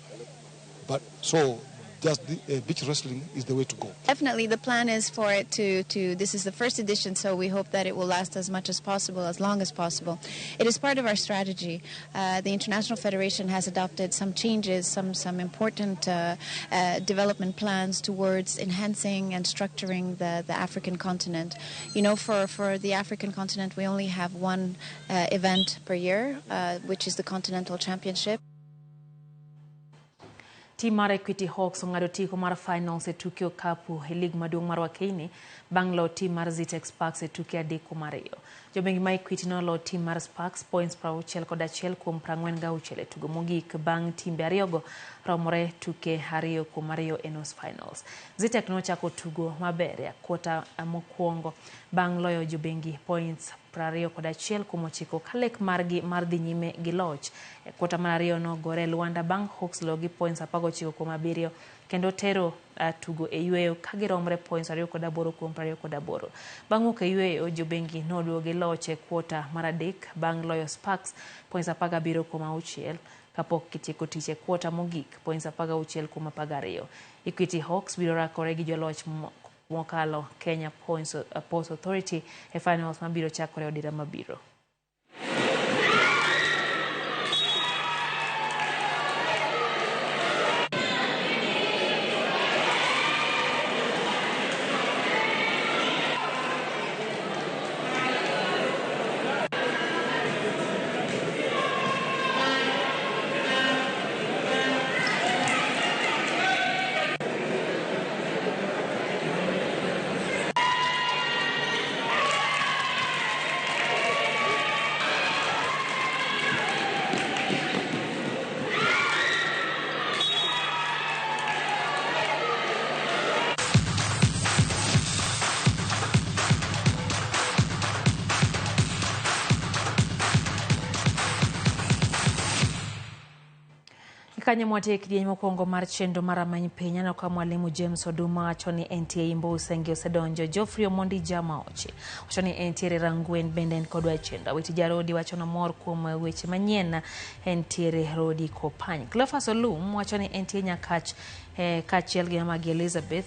But so just the beach wrestling is the way to go. Definitely the plan is for it to this is the first edition, so we hope that it will last as much as possible, as long as possible. It is part of our strategy. The International Federation has adopted some changes, some important development plans towards enhancing and structuring the African continent. You know, for the African continent, we only have one event per year, which is the Continental Championship. Tim mar Equity Hawks ong'ado tiko mar finals e tuke okapu e lig maduong' mar Wakeini bang' loyo tim mar Zetech Sparks e tuke 3-2. Jobengi ma Equity noloyo tim mar Sparks points 61 kuom 46 e tugo mogik bang' timbe ariyogo romore tuke 2-2 e nus finals. Zetech nochako tugo maber e kwota mokwongo bang' loyo jobengi points 21 kuom 9 ka lek margi mar dhi nyime gi loch. E kwota mar ariyo nogore Luanda bang' Hawks loyo gi points 19 kuom 7 kendo tero tugo e yweyo ka giromre points 28 kuom 28. Bang' wuok e yweyo, jobengi noduogo gi loch e kwota mar 3 bang' loyo Sparks points 17 kuom 6 kapok gitieko tich e kwota mogik points 16 kuom 12. Equity Hawks biro rakore gi joloch mokalo Kenya Ports Authority e finals mabiro chakore odira mabiro. Kanyo mwatiek kidieny mokwongo mar chenro mar Rameny Piny. Aneno ka Mwalimu James Oduma wacho ni entie Imbo Usenge osedonjo. Geoffrey Omondi Jamaoche wacho ni entiere Rangwen bende en kodwa e chenro. Awiti Jarodi wacho nomor kuom weche manyien entiere Rodi Kopany. Cleophas Olum wacho ni entie Nyakach kaachiel gi mamagi Elizabeth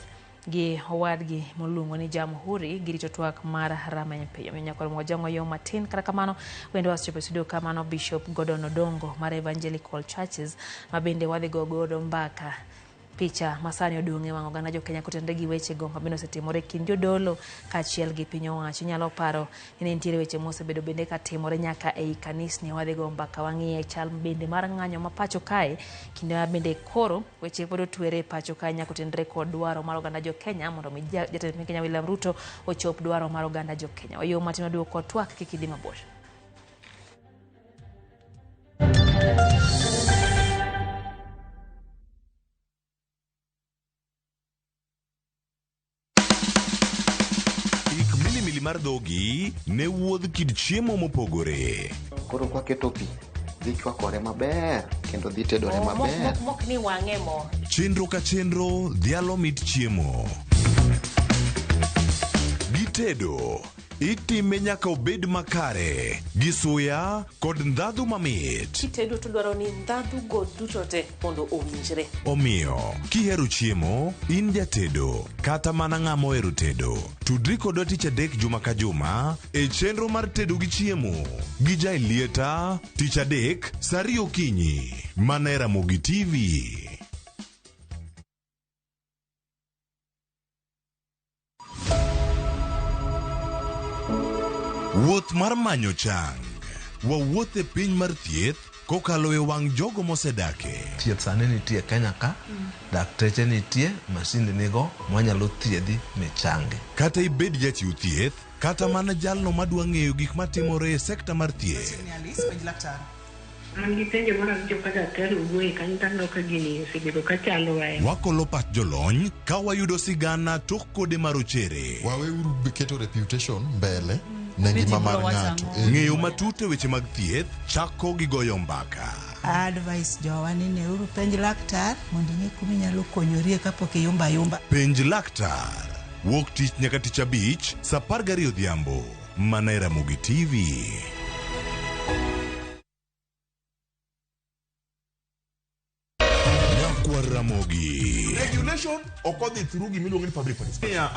gi owadgi moluongo ni Jamhuri girito twak mar Rameny Piny. Omiyo nyaka wajang'o yo matin. Kata kamano wendo wasechopo e studio kamano Bishop Gordon Odongo mar Evangelical Churches ma bende wadhi go godo mbaka. Picha masani odong' e wang' oganda jo Kenya kotenore gi wechego ma bende osetimore e kind jodolo kaachiel gi piny owacho. Inyalo paro ni ne nitiere weche mosebedo bende katimore nyaka ei kanisni. Wadhi go mbaka wang'iye chal bende mar ng'anyo ma pacho kae kinde ma bende koro weche pod otwere e pacho kae nyaka otenre kod dwaro mar oganda jo Kenya mondo mi jatend piny Kenya William Ruto ochop dwaro mar oganda jo Kenya. Wayo matin waduogo kod twak kik idhi mabor. Ik milimili mar dhogi ne wuodh kit chiemo mopogore. Koro kwaketo pi, dhi chwakore maber kendo dhi tedore maber. Mok ni wang'e mo. Chenro ka chenro dhialo mit chiemo. Gitedo itime nyaka obed makare gi suya kod ndhadhu mamit. Kitedo to dwaro ni ndhadhu go duto te mondo owinjre. Omiyo, kihero chiemo, in jatedo, kata mana ng'ama ohero tedo, tudri kodwa tich adek juma ka juma e chenro mar tedo gi chiemo gi Jaelieta tich adek saa ariyo okinyi mana e Ramogi TV. Wuoth mar manyo chang. Wawuoth e piny mar thieth kokalo e wang' jogo mosedake. Thieth sani nitie Kenya ka, dakteche nitie, masinde nigo mwanyalo thiedhi michangi. Kata ibed jachiw thieth, kata mana jalno madwa ng'eyo gik matimore e sekta mar thieth. Alice, penj laktar. An gi penjo moro awinjo ka daktari owuoye kanyo to aneno ka gini osebedo ka chandowa. Wakolo pach jolony ka wayudo sigana tok kode marochere. Waweuru keto reputation mbele ne ngima mar ng'ato. Ng'eyo matut e weche mag thieth chako gi goyo mbaka. Advice jowa ni neuru penj laktar mondo ing'e kuma inyalo konyorie kapok iyumba ayumba. Penj laktar. Wuok tich nyaka tich abich saa 12 odhiambo mana e Ramogi TV. Nyakwar Ramogi. Regulation ok odhi through gima iluongo ni public participation.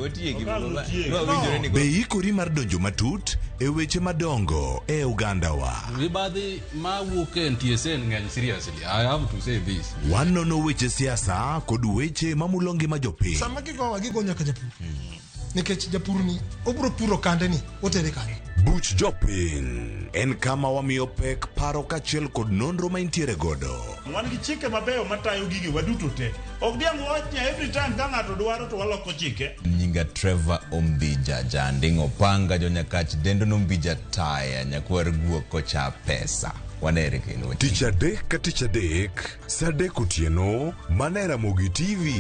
Otiegi, otiegi. No. Be ikori mar donjo matut e weche madongo e ogandawa? Mibadhi ma wuok e NTSA ng'eny seriously. I have to say this. Wanono weche siasa kod weche mamulo ngima jopiny. Sama gigowa gigo nyaka japur. Nikech japur ni obro puro kande ni otere kanye. Buch jopiny en kama wamiyo pek paro kaachiel kod nonro ma intiere godo. Wan gi chike mabeyo matayo gigewa duto te. Ok diang' wawach ni every time ka ng'ato dwaro to waloko chike. Nyinga Trevor Ombija Janding Opanga jonyakach dendo nombija taya nyakwar guok kocha pesa. Wanere kendo. Tich adek ka tich adek, saa adek otieno, mana e Ramogi TV.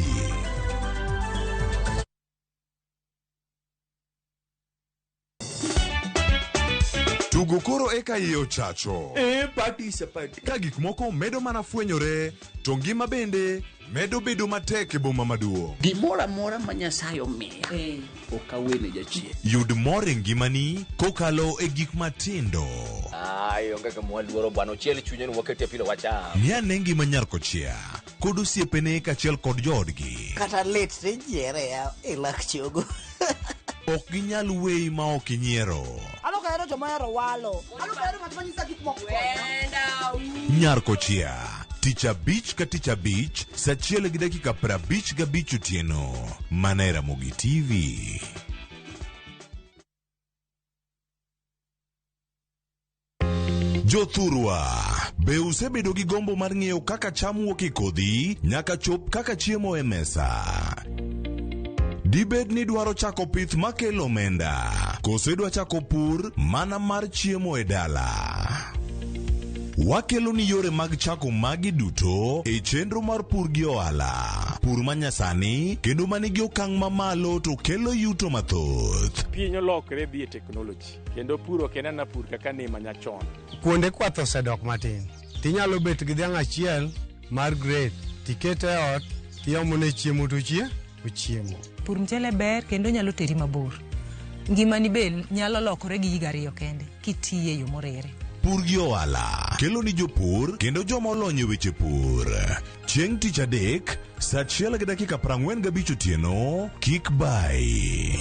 Tugo koro eka iye ochacho. E party is a party. Ka gik moko medo mana fwenyore, to ngima bende medo bedo matek e boma maduong'. Gimoro amora ma Nyasaye omiya ok awene jachien. Yud mor e ngimani kokalo e gik matindo. Ai, onge gima waluoro bwana, ochiel chunye ni wakete pilo wacham. Ng'i ane ngima nyar kochia kod osiepene kaachiel kod joodgi. Kata lit tinyiere ya e lak chogo. Ok ginyal weyi ma ok inyiero. An ok ahero joma ohero walo. An ok ahero ng'at ma nyisa gik moko. Nyar kochia tich abich ka tich abich saa achiel gi dakika 55 otieno mana e Ramogi TV. Jothurwa, be usebedo gi gombo mar ng'eyo kaka cham wuok e kodhi nyaka chop kaka chiemo e mesa? Dibed ni idwaro chako pith makelo omenda, koso idwa chako pur mana mar chiemo e dala? Wakelo ni yore mag chako magi duto e chenro mar pur gi ohala. Pur manyasani kendo manigi okang' mamalo to kelo yuto mathoth. Piny olokre dhi e teknoloji kendo pur ok en ana pur kaka ne manyachon. Kuonde kwath osedok matin. Tinyalo bet gi dhiang' achiel mar grade tikete e ot tiomone chiemo to chie ochiemo. Pur mchele ber kendo nyalo teri mabor. Ngimani be nyalo lokore gi higa ariyo kende kitiye e yo moriere. Pur gi ohala kelo ni jopur kendo joma olony e weche pur. Chieng' tich adek, saa achiel gi dakika 45 otieno, kik bayi.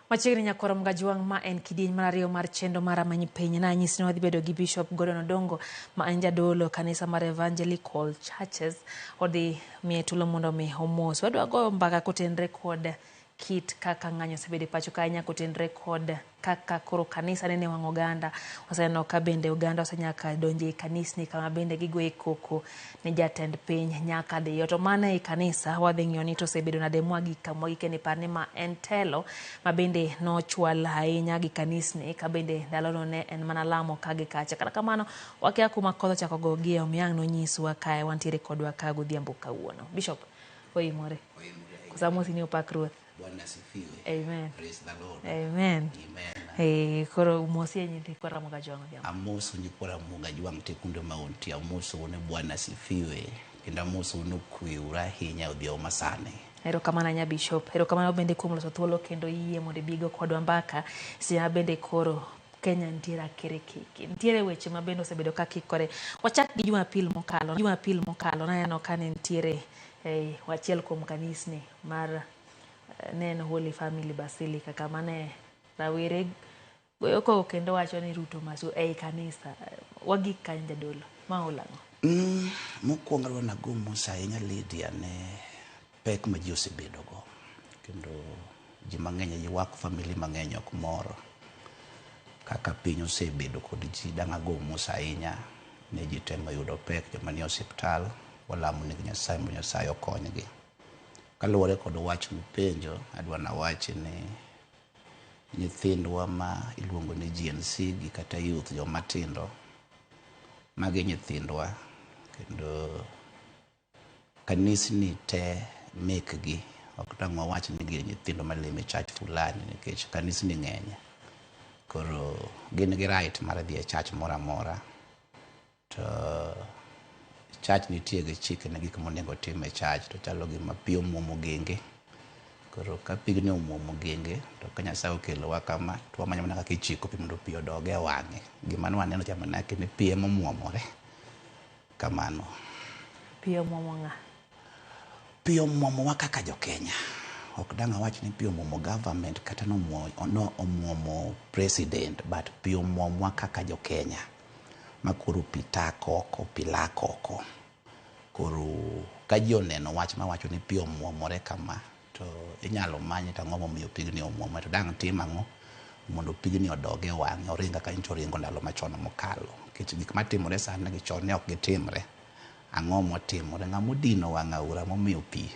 Machiegni nyakwar Mgajwang' ma en kidieny mar ariyo mar chenro mar Amany Piny nanyisi ni wadhi bedo gi Bishop Gordon Odongo ma en jadolo kanisa mar Evangelical Churches odhi miye thuolo mondo mi omos. Wadwa goyo mbaka kotenre kod kit kaka ng'anyo osebedo e pacho ka ahinya kotenre kod kaka koro kanisa nene wang' oganda. Waseneno ka bende oganda osenyaka donjo e kanisni kama bende gigoye koko ni jatend piny nyaka dhiyo. To mana e kanisa wadhi ng'iyo ni to osebedo nade mwagik kama wagike ni par ni ma en telo ma bende nochwal ahinya gi kanisni ka bende ndalono ne en mana lamo ka gi kacha. Kata kamano wakia kuma koth ochako gogie omiyo ang' nonyiswa kae wantiere kodwa ka godhiambo kawuono. Bishop, oimore. Koso amosi ni opak Ruoth. Bwana asifiwe. Amen. Praise the Lord. Amen. Amen. Koro mosie nyithi kwa Ramogi Ajwang' odhiambo. Amoso nyikwa Ramogi Ajwang' te kuonde ma untie. Amosou ni Bwana asifiwe. Kendo amosou ni okweuru ahinya e odhiambo masani. Erokamano ahinya Bishop. Erokamano bende kuom loso thuolo kendo yie mondo ibigo kodwa mbaka seche ma bende koro Kenya nitiere akere kiki. Nitiere weche ma bende osebedo ka kikore. Wachak gi Jumapil mokalo. Jumapil mokalo naneno ka ne nitiere achiel kuom kanisni mar ne en Holy Family Basilica kama ne rawere goyo koko kendo wacho ni Ruto masu ei kanisa. Wagik kanyo jadolo. Ma olang'o. Mokwongo adwa nago mos ahinya Lydia ne pek ma ji osebedogo. Kendo ji mang'eny ywak, family mang'eny ok mor. Kaka piny osebedo kod ji, dang' ago mos ahinya ne ji te moyudo pek, joma nie osiptal, walamo negi Nyasaye mondo Nyasaye okonygi. Kaluwore kod wach mipenjo, adwa nawachi ni nyithindwa ma iluongo ni Gen Z gi kata youth joma tindo, magi nyithindwa kendo kanisni te mekgi ok dang' wawach ni gin nyithindo malemo e church fulani nikech kanisni ng'eny. Koro gin gi right mar dhi e church moro amora. To church nitie gi chike ne gik monego tim e church to chalo gima pi omuomo genge. Koro ka pigni omuomo genge to ka Nyasaye okelowa kama to wamanyo mana kaka ichiko pi mondo pi odog e wang'e. Gima ne waneno cha manake ni pi ema omuomore. Kamano. Pi omuomo ng'a? Pi omuomowa kaka jo Kenya. Ok dang' awach ni pi omuomo government kata no omuomo president, but pi omuomwa kaka jo Kenya. Ma koro pi tak oko, pi lak oko. Koro ka ji oneno wach mawacho ni pi omuomore kama, to inyalo many to ang'o momiyo pigni omuomore, to dang' tim ang'o mondo pigni odog e wang'e, oring kaka nyocha oringo ndalo machon mokalo. Nikech gik matimore sani gi chon ne ok gitimre. Ang'o motimore? Ng'ama odino wang' aora momiyo pi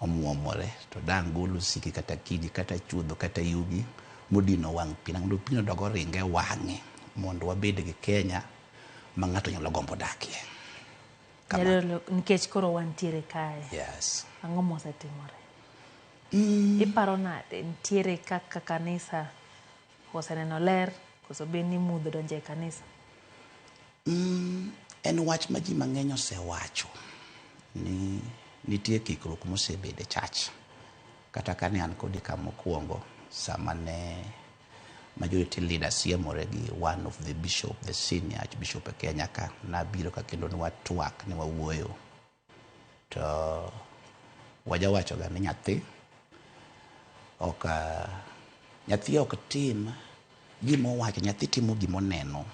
omuomore, to dang' gol osiki kata kidi kata chuodho kata yugi modino wang' pi mondo pigno odog oring e wang'e mondo wabed gi Kenya ma ng'ato nyalo gombo dakie. Jadolo, nikech koro wantiere kae. Yes. Ang'o mosetimore? Iparo nade? Nitiere kaka kanisa oseneno ler koso be ni mudho donjo e kanisa? En wach ma ji mang'eny osewacho ni nitie kikruok mosebedo e church. Kata kane an kodi ka mokwongo, sama ne majority leader siemore gi one of the bishop, the senior archbishop e Kenya ka, nabiro ka kendo ne watwak, ne wawuoyo. To wajawachoga ni nyathi ok tim gima owacho, nyathi timo gima oneno.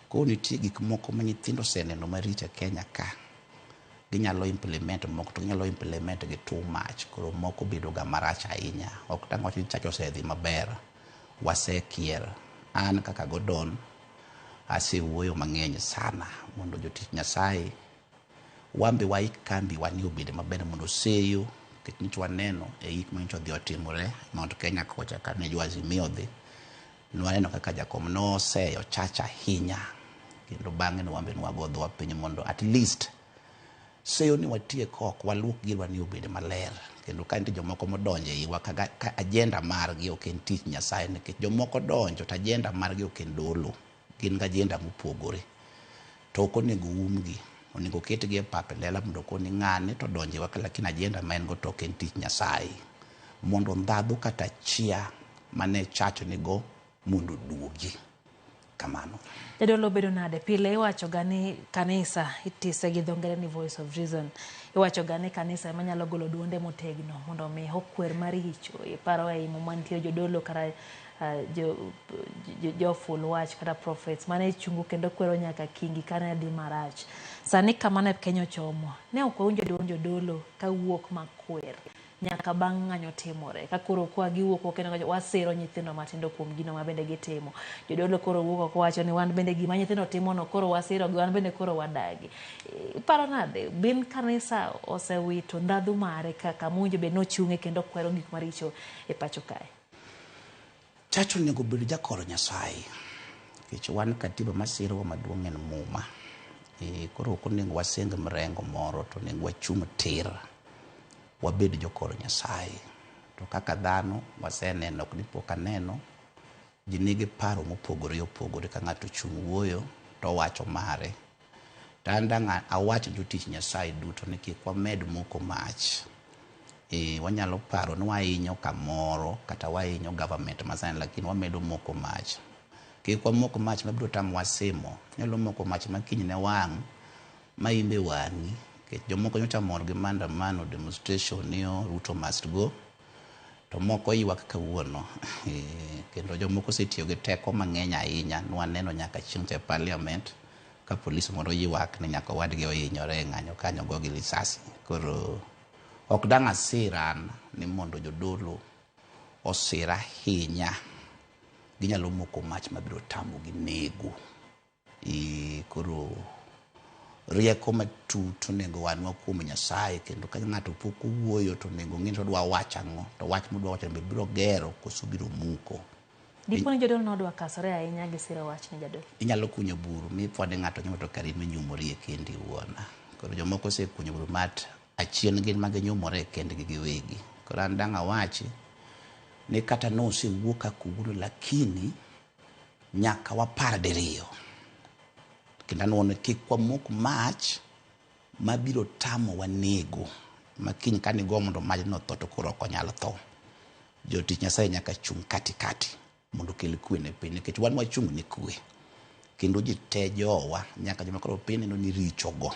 Koro nitie gik moko ma nyithindo oseneno maricho e Kenya ka. Ginyalo implement moko to ginyalo implement gi too much. Koro moko bedo ga marach ahinya. Ok dang' wach ni church osedhi maber. Wasekier. An kaka Gordon, asewuoyo mang'eny sana mondo jotich Nyasaye wambe waik kambi wa ni obed maber mondo seyo, nikech nyocha waneno e ik ma nyocha odhi otimore Mount Kenya kocha kane jo Azimio odhi. Nwaneno kaka jakom noseyo church ahinya. Kendo bang'e ne wambe nwago dhowa piny mondo at least Seyo ni watiek oko, waluok girwa ni obed maler. Kendo ka nitie jomoko modonjo e iwa ka, ka agenda margi ok en tich Nyasaye nikech jomoko donjo to agenda margi ok en dolo. Gin gi agenda mopogore. To ok onego umgi. Onego ketgi e pap e lela mondo okoni ng'ane to odonjo e iwa ka lakini agenda ma en go to ok en tich Nyasaye. Mondo ndhadhu kata chia mane church nigo mondo oduogi. Kamano. Jadolo bedo nade? Pile iwacho ga ni kanisa itise gi dho ngere ni voice of reason. Iwacho ga ni kanisa ema nyalo golo duonde motegno mondo mi okwer maricho. Iparo ei muma nitie jodolo kata joful wach kata prophets mane chungo kendo kwero nyaka kingi kane dhi marach. Sani kama ne Kenya ochomo, ne ok wawinjo duond jodolo kawuok makwer. Nyaka bang' ng'anyo timore. Ka koro kwa giwuok oko kendo wasiro nyithindo matindo kuom gino ma bende gitimo. Jodolo koro wuok oko wacho ni wan bende gima nyithindo timono koro wasirogi, wan bende koro wadagi. Iparo nade? Bin kanisa osewito ndhadhu mare kaka mowinjo bed ni ochung'e kendo kwero gik maricho e pacho kae. Church onego bed jakor Nyasaye. Nikech wan katiba masirowa maduong' en muma. E, koro ok onego wasing mrengo moro to onego wachung' tir. Wabed jokor Nyasaye. To kaka dhano waseneno ok ni pok aneno, ji nigi paro mopogore opogore ka ng'ato ochung' wuoyo to owacho mare. To an dang' awach jotich Nyasaye duto ni kik wamed moko mach. E, wanyalo paro ni wahinyo kamoro kata wahinyo government masani lakini wamedo moko mach. Kik wamok mach mabiro tamowa simo. Nyalo moko mach ma kiny ne wang' ma imbe wang'i. Nikech jomoko nyocha mor gi maandamano demonstration ni oh, Ruto must go. To moko ywak kawuono. Kendo jomoko osetiyo gi teko mang'eny ahinya. Nwaneno nyaka chieng' cha e parliament ka polis moro ywak ni nyaka owadgi ohinyore e ng'anyo kanyo ogo gi lisasi. Koro ok dang' asir an ni mondo jodolo osir ahinya. Ginyalo moko mach mabiro tamogi nego. E, koro rieko matut onego wanwa kuom Nyasaye kendo ka ng'ato pok owuoyo to onego ong'e ni odwa wacho ang'o to wach modwa wacho be biro gero koso biro muko. Dipo ni jodolo nodwa kasore ahinya gi siro wachni jadolo. Inyalo kunyo bur mifwade ng'ato nyumo to kare in minyumorie kendi iwuon. Koro jomoko osekunyo bur mat achien gin ma ginyumore e kendgi giwegi. Koro an dang' awachi ni kata nosewuo kaka owuoyo lakini nyaka wapar diriyo. Kendo anuo ni kik wamok mach mabiro tamowa nego. Ma kiny kanigo mondo majno otho to koro ok onyal tho. Jotich Nyasaye nyaka chung' katikati mondo okel kwe ne piny nikech wan wachung' ne kwe. Kendo ji te jowa nyaka joma koro piny neno ni richogo.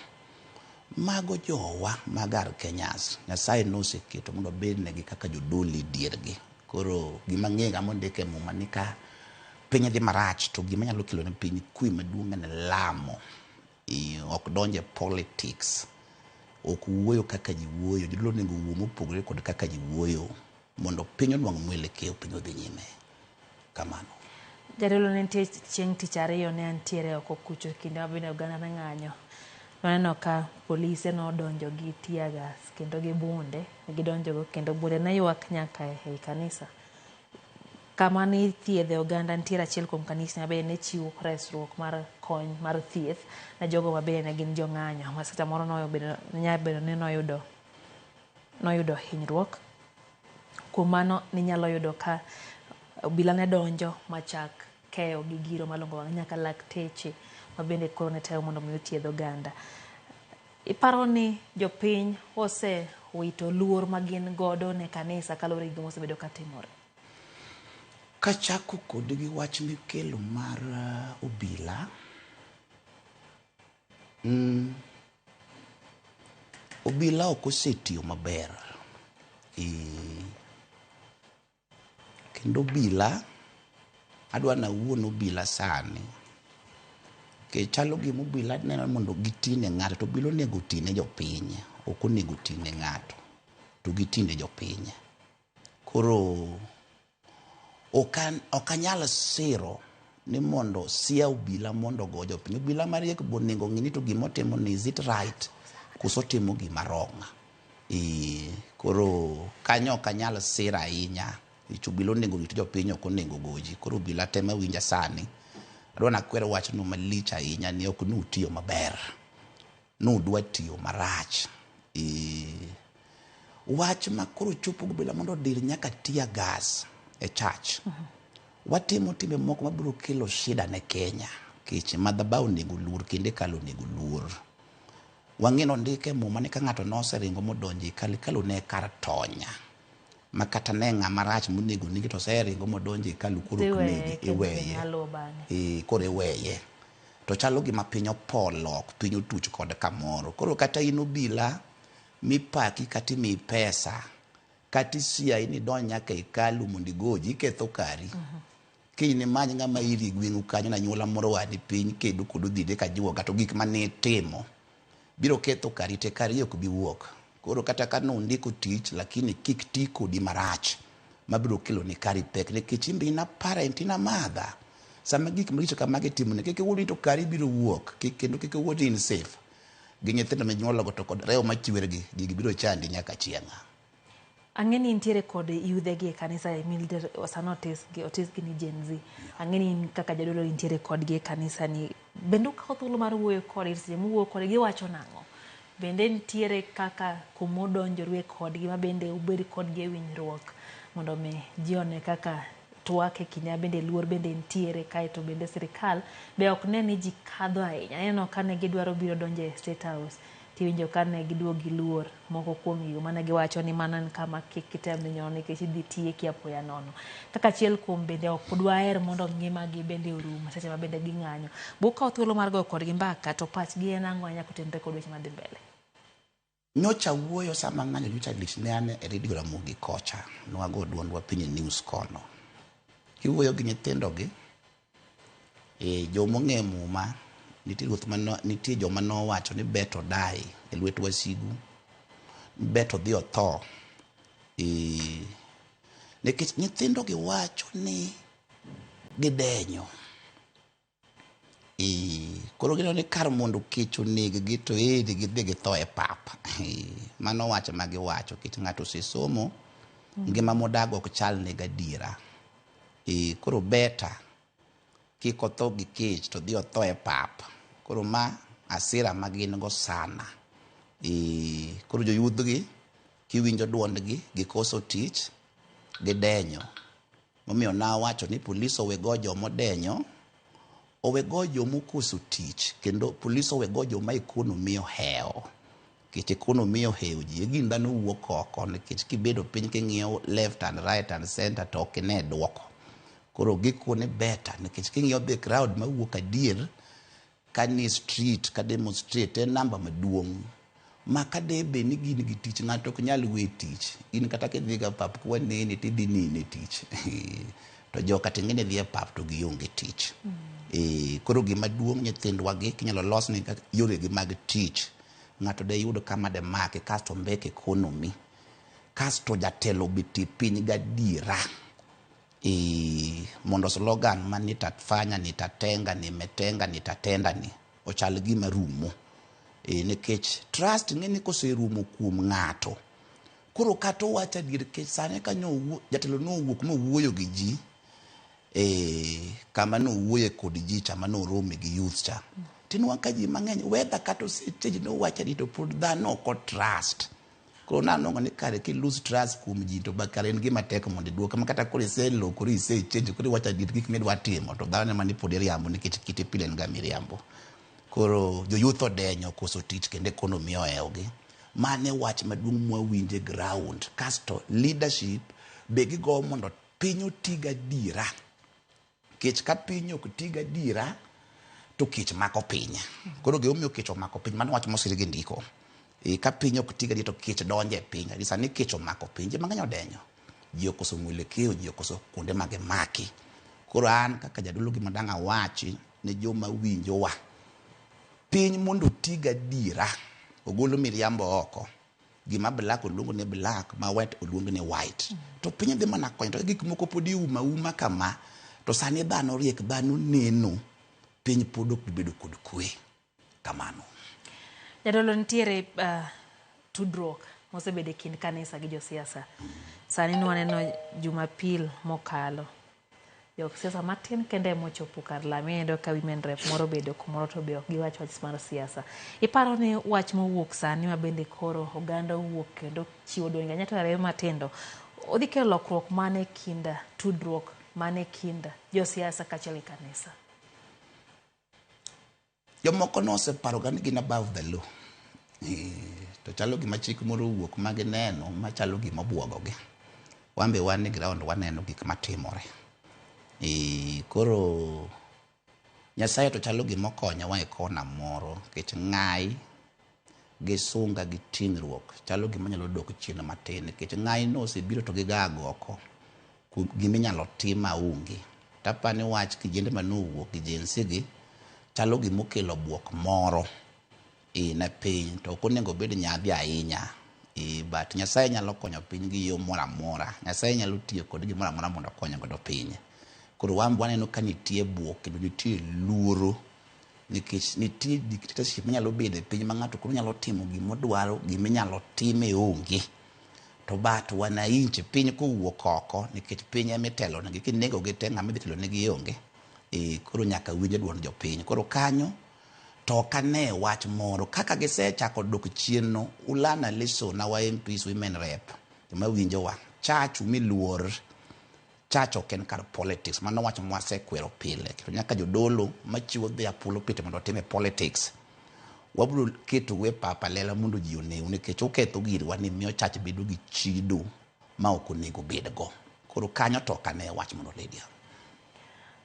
Mago jowa mag ar Kenyas. Nyasaye noseketo mondo wabednegi kaka jodolo e diergi. Koro gima ng'ega mondik e muma ni ka piny dhi marach to gima nyalo kelo ne piny kwe maduong' en lamo. Ok donjo e politics. Ok wuoyo kaka ji wuoyo. Jodolo onego owuo mopogore kod kaka ji wuoyo mondo piny onwang' mwelekeo, piny odhi nyime. Kamano. Jadolo ne nitie chieng' tich ariyo ne antiere oko kucho kinde ma bende oganda ne ng'anyo. Nwaneno ka polise nodonjo gi tear gas kendo gi bunde gidonjogo kendo bunde ne ywak nyaka ei kanisa. Kama ne ithiedhe oganda nitiere achiel kuom kanisni ma bende ne chiwo resruok mar kony mar thieth ne jogo ma bende ne gin jong'anyo ma seche moro nyalo bedo ni noyudo hinyruok. Kuom mano ninyalo yudo ka obila ne donjo machak keyo gi giro malongo wang' nyaka lakteche ma bende koro ne temo mondo mi othiedh oganda. Iparo ni jopiny osewito luor ma gin godo ne kanisa kaluwore gi gima osebedo ka timore? Kachako kod gi wach mikelo mar obila, obila ok osetiyo maber. Kendo obila, adwa nawuon obila sani. Nikech chalo gima obila neno mondo giti ne ng'ato, to obila onego oti ne jopiny, ok onego oti ne ng'ato, to giti ne jopiny. Koro ok anyal siro ni mondo sia obila mondo ogo jopiny. Obila mariek be onego ong'i ni to gima otimo ni is it right koso otimo gima wrong. Koro kanyo ok anyal siro ahinya. Nikech obila onego rit jopiny ok onego goji. Koro obila te mawinja sani, adwa nakwer wachno malich ahinya ni ok nutiyo maber. Nudwa tiyo marach. E, wach ma koro chopo gobila mondo odir nyaka tear gas e church. Watimo timbe moko mabiro kelo shida ne Kenya. Kech madhabahu onego luor kendo hekalu onego luor. Wang'e nondike e muma ni ka ng'ato noseringo modonjo e hekalu, hekalu ne kar tonya. Ma kata ne ng'ama rach monego negi to oseringo modonjo e hekalu koro ok negi, iweye. E, koro iweye. To chalo gima piny opolok, piny otuch kod kamoro. Koro kata in obila mipaki kata imiyi pesa, kata isiayi ni idonj nyaka e hekalu mondo igoji, iketho kari. Kiny nimany ng'ama iri e gweng'u kanyo na anyuola moro wadi piny kedo kod odhide ka juoga to gik mane itimo biro ketho kari te kari ok bi wuok. Koro kata ka nondiko tich lakini kik ti kodi marach mabiro kelo ni kari pek nikech in be in a parent in a mother. Sama gik maricho kamagi itimoni kik iwuo ni to kari biro wuok kik kendo kik iwuo ni in safe gi nyithindo minyuologo to kod rewo machwer gi gigi biro chandi nyaka chieng'. Ang'e ni intiere kod yudhe gi e kanisa e Mildred sano otisgi otisgi ni Gen Z. Ang'e ni in kaka jadolo intiere kodgi e kanisa ni. Bende ukawo thuolo mar wuoyo kodgi seche muwuoyo kodgi giwacho nang'o? Bende nitiere kaka kumudonjoru kodgi ma bende ubed kodgi e winjruok mondo mi ji one kaka twak e kinde ma bende luor bende nitiere kaeto bende sirikal be ok ne ni ji kadho ahinya. Aneno ka ne gidwaro biro donjo e State House tiwinjo ka ne giduogo gi luor moko kuom gigo mane giwacho ni mano en kama kik item ni nyono nikech idhi tieki apoya nono. Kaka achiel kuom bende ok dwaher mondo ngimagi bende orum seche ma bende ging'anyo. Bukawo thuolo mar goyo kodgi mbaka to pachgi en ang'o ahinya kotenore kod weche madhi mbele? Nyocha wuoyo sama ng'anyo nyocha lich ne an e Radio Ramogi kocha nwago duondwa piny e news kono. Kiwuoyo gi nyithindo gi, e, jomong'e muma nitie ruoth mano, nitie joma nowacho ni bet odai e lwet wasigu, bet odhi otho. E, nikech nyithindo gi wacho ni gidenyo. E, koro gineno ni kar mondo kech oneg-gi to eri gidhi githo e pap. E, mano wach ma giwacho nikech ng'ato osesomo, ngima modago ok chal ne gadiera. E, koro better kik otho gi kech to dhi otho e pap. Koro ma asira ma gin go sana. E, koro joyudh gi kiwinjo duondgi gikoso tich, gidenyo. Momiyo nawacho ni polis owe go jomodenyo, owe go jomokoso tich kendo polis owe go joma economy ohewo. Nikech economy ohewo ji, e gin dhano wuok oko nikech kibedo piny king'iyo left and right and center to ok ine duoko. Koro gikone better nikech king'iyo the crowd mawuok adier ka ni street ka demonstrate en namba maduong' ma ka de bed ni gin gi tich ng'ato ok nyal we tich in kata kidhi ga pap kwaneni tidhi nine tich to joka to ing'e ni dhi e pap to gionge tich e, koro gima duong' nyithindwa gi kinyalo losne yoregi mag tich ng'ato de yud kama de make kasto mbek economy kasto jatelo betie piny gadiera e, mondo slogan ma nitafanya nitatenga nimetenga nitatenda ni ochal gima rumo e, nikech trust ng'e ni koserumo kuom ng'ato koro kata owacho adier nikech sani ka nyo jatelo nowuok mowuoyo gi ji e, kama nowuoye kod ji cha manorome gi youth cha tinwang'o ka ji mang'eny whether kata osechange nowacho adier to pod dhano ok o trust koro nanwang'o ni kare ki lose trust kuom ji to ba kare en gima tek mondo iduok ma kata koro iselokori isechange koro iwacho adier gik midwa timo to dhano ema ni pod iriambo nikech kite pile en ga miriambo koro joyouth odenyo koso tich kendo economy ohewogi mane wach maduong' mwawinje ground kasto leadership be gigo mondo piny oti gadiera kech ka piny ok ti gadiera to kech mako piny koro gimomiyo kech omako piny mano wach mosir gi ndiko e, ka piny ok ti gadiera to kech donjo e piny sani kech omako piny ji mang'eny odenyo ji okoso mwelekeo ji okoso kuonde ma gimaki koro an kaka jadolo gima dang' awachi ne joma winjowa piny mondo oti gadiera ogolo miriambo oko gima black oluongo ni black ma white oluong ni white to piny dhi mana konyo to gik moko pod iumo auma kama to sani dhano riek dhano neno piny pod ok bi bedo kod kwe kamano Jadolo nitiere tudruok mosebedo e kind kanisa gi josiasa. Sani nwaneno Jumapil mokalo. Josiasa matin kende ema ochopo kar lamo. Iyudo ka women rep moro obedo kumoro to be ok giwach wach mar siasa. Iparo ni wach mowuok sani ma bende koro oganda owuok kendo chiwo duond Kenya to ariyo matindo odhi kelo lokruok mane e kind tudruok mane e kind josiasa kaachiel gi kanisa? Jomoko noseparoga ni gin above the law. To chalo gima chik moro owuok ma gineno machalo gima obuogogi. Wan be wan e ground waneno gik matimore. Koro Nyasaye to chalo gima okonyowa e kona moro nikech ng'ayi gi sunga gi ting'ruok chalo gima nyalo dok chien matin nikech ng'ayi no osebiro to gigago oko gima inyalo tim maonge. To apani wach kijende manowuok gi Gen Z gi chalo gima okelo buok moro ne piny to ok onego obed nyadhi ahinya. But Nyasaye nyalo konyo piny gi yo moro amora. Nyasaye nyalo tiyo kod gimoro amora mondo okony godo piny. Koro wan waneno ka nitie buok kendo nitie luoro nikech nitie dictatorship manyalo bedo e piny ma ng'ato koro nyalo timo gimodwaro, giminyalo time onge. To but wananchi piny kowuok oko nikech piny ema itelonegi kinegogi te ng'ama idhi telonegi onge. Koro nyaka winj duond jopiny. Koro kanyo to ok ane wach moro kaka gisechako dok chien no ulana lesson our MPs women rep joma winjowa church umi luor church ok en kar politics mano wach mwasekwero pile kendo nyaka jodolo machiwo their pulpit mondo otim e politics wabiro ketou e pap alela mondo ji oneu nikech uketho girwa ni miyo church bedo gi chido ma ok onego bedgo koro kanyo to ok ane wach mondo Lydia.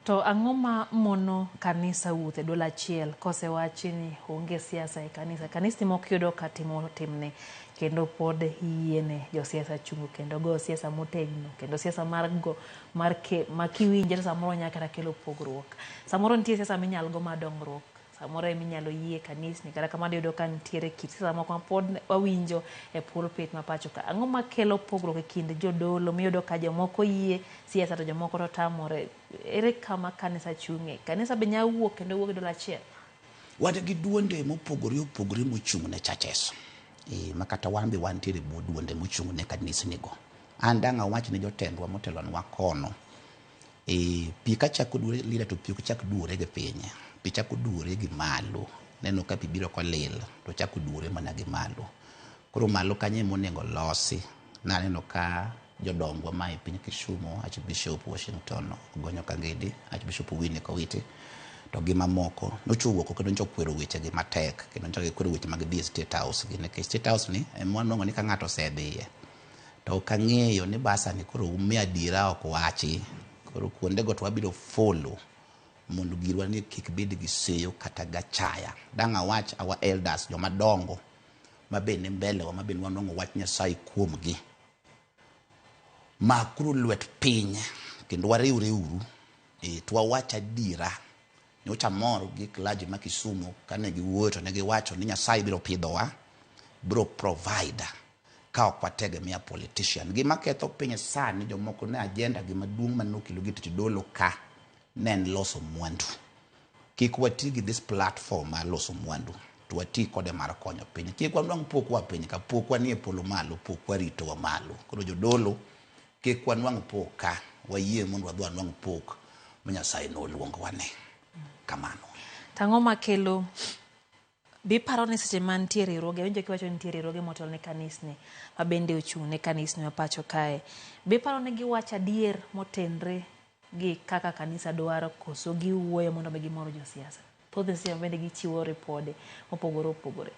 To ang'o ma mono kanisa wuotho e duol achiel kosewachi ni onge siasa e kanisa? Kanisni moko iyudo ka timo timne kendo pod yiene josiasa chungo kendo go siasa motegno kendo siasa mar go mar ke ma kiwinje to samoro nyalo kata kelo pogruok. Samoro nitie siasa minyalo go mar dongruok, samoro ema inyalo yie kanisni, kata kamano iyudo ka nitiere kit siasa moko ma pod wawinjo e pulpit ma pacho ka. Ang'o makelo pogruok e kind jodolo miyudo ka jomoko yie siasa to jomoko to tamore? Ere kama kanisa chung'e? Kanisa be nyalo wuok kendo wuok e duol achiel? Wan gi duonde mopogore opogore mochung' ne churches. Ma kata wan be wantiere e bwo duonde mochung' ne kanisni go. An dang' awach ne jotendwa motelonwa kono. Pi kachako duore lila to pi ok chak duore gi piny. Pi chako duore gi malo. Neno ka pi biro kolil to chako duore mana gi malo. Koro malo kanyo ema onego losi. Naneno ka jodongwa ma e piny Kisumu, Archbishop Washington Ogonyo Kangedi, Archbishop Winnie Kowiti, to gi mamoko nochowuok kendo nyocha okwero weche gi matek kendo nyocha gikwero weche mag dhi e State House gi nikech State House ni ema wanuang'o ni ka ng'ato osedhiye to ok ang'eyo ni basa ni koro mi adiera ok wachi. Koro kuonde go to wabiro follow mondo girwa ni kik bed gi seyo kata gachaya. Dang' awach our elders joma dongo ma be ni mbele wa ma be nwanwang'o wach Nyasaye kuomgi. Makuru lwet piny kendo wariwre uru to wawach adiera. Nyocha amor gi clergy ma Kisumu kane giwuoyo to ne giwacho ni Nyasaye biro pidhowa, biro provide ka ok wategemea politician. Gima ketho piny sani jomoko ne agenda gi maduong' mane okelo gi tich dolo ka ne en loso mwandu. Kik wati gi this platform mar loso mwandu to wati kode mar konyo piny. Kik wanwang' pokwa piny ka, pokwa nie polo malo, pokwa ritowa malo. Koro jodolo kik wanwang' pok ka, wayie mondo wadhi wanwang' pok ma Nyasaye noluongowa ne. Kamano. Tang'o makelo biparo ni seche ma nitie riwruoge, awinjo kiwacho ni nitie riwruoge motelo ne kanisni ma bende ochung' ne kanisni ma pacho kae. Biparo ni giwacho adier motenre gi kaka kanisa dwaro koso giwuoyo mondo mi gimor josiasa? Thoth seche ma bende gichiwo ripode mopogore opogore.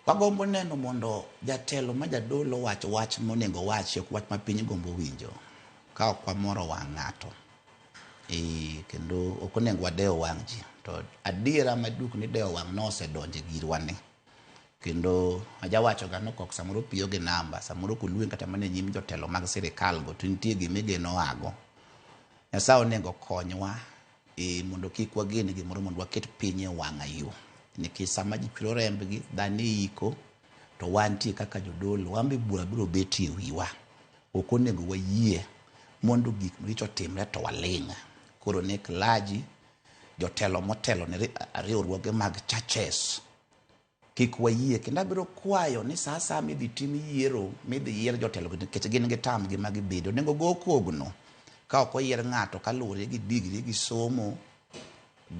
Wagombo neno mondo jatelo ma jadolo wach wach monego wachi ok wach ma piny gombo winjo. Ka ok wamoro wang' ng'ato. Kendo ok onego wadew wang' ji. To adiera maduong' ni dewo wang' nosedonjo e girwa ni. Kendo ajawacho ga ni kok samoro piyo gi namba, samoro koluongi kata mana e nyim jotelo mag sirikal go to nitie gima igeno ago. Nyasaye onego konywa mondo kik wagen gimoro mondo waket piny e wang'a yo. Nikech sama ji chwero rembgi, dhano iko, to wantie kaka jodolo, wan be bura biro betie e wiwa. Ok onego wayie mondo gik maricho otimre to waling'. Koro ne clergy, jotelo motelo ne riwruoge mag churches, kik wayie. Kendo abiro kwayo ni sa asaya midhi tim yiero, midhi yier jotelo nikech gin gi tam gi ma gibedo, onego go kogno. Ka ok oyier ng'ato kaluwore gi degree gi somo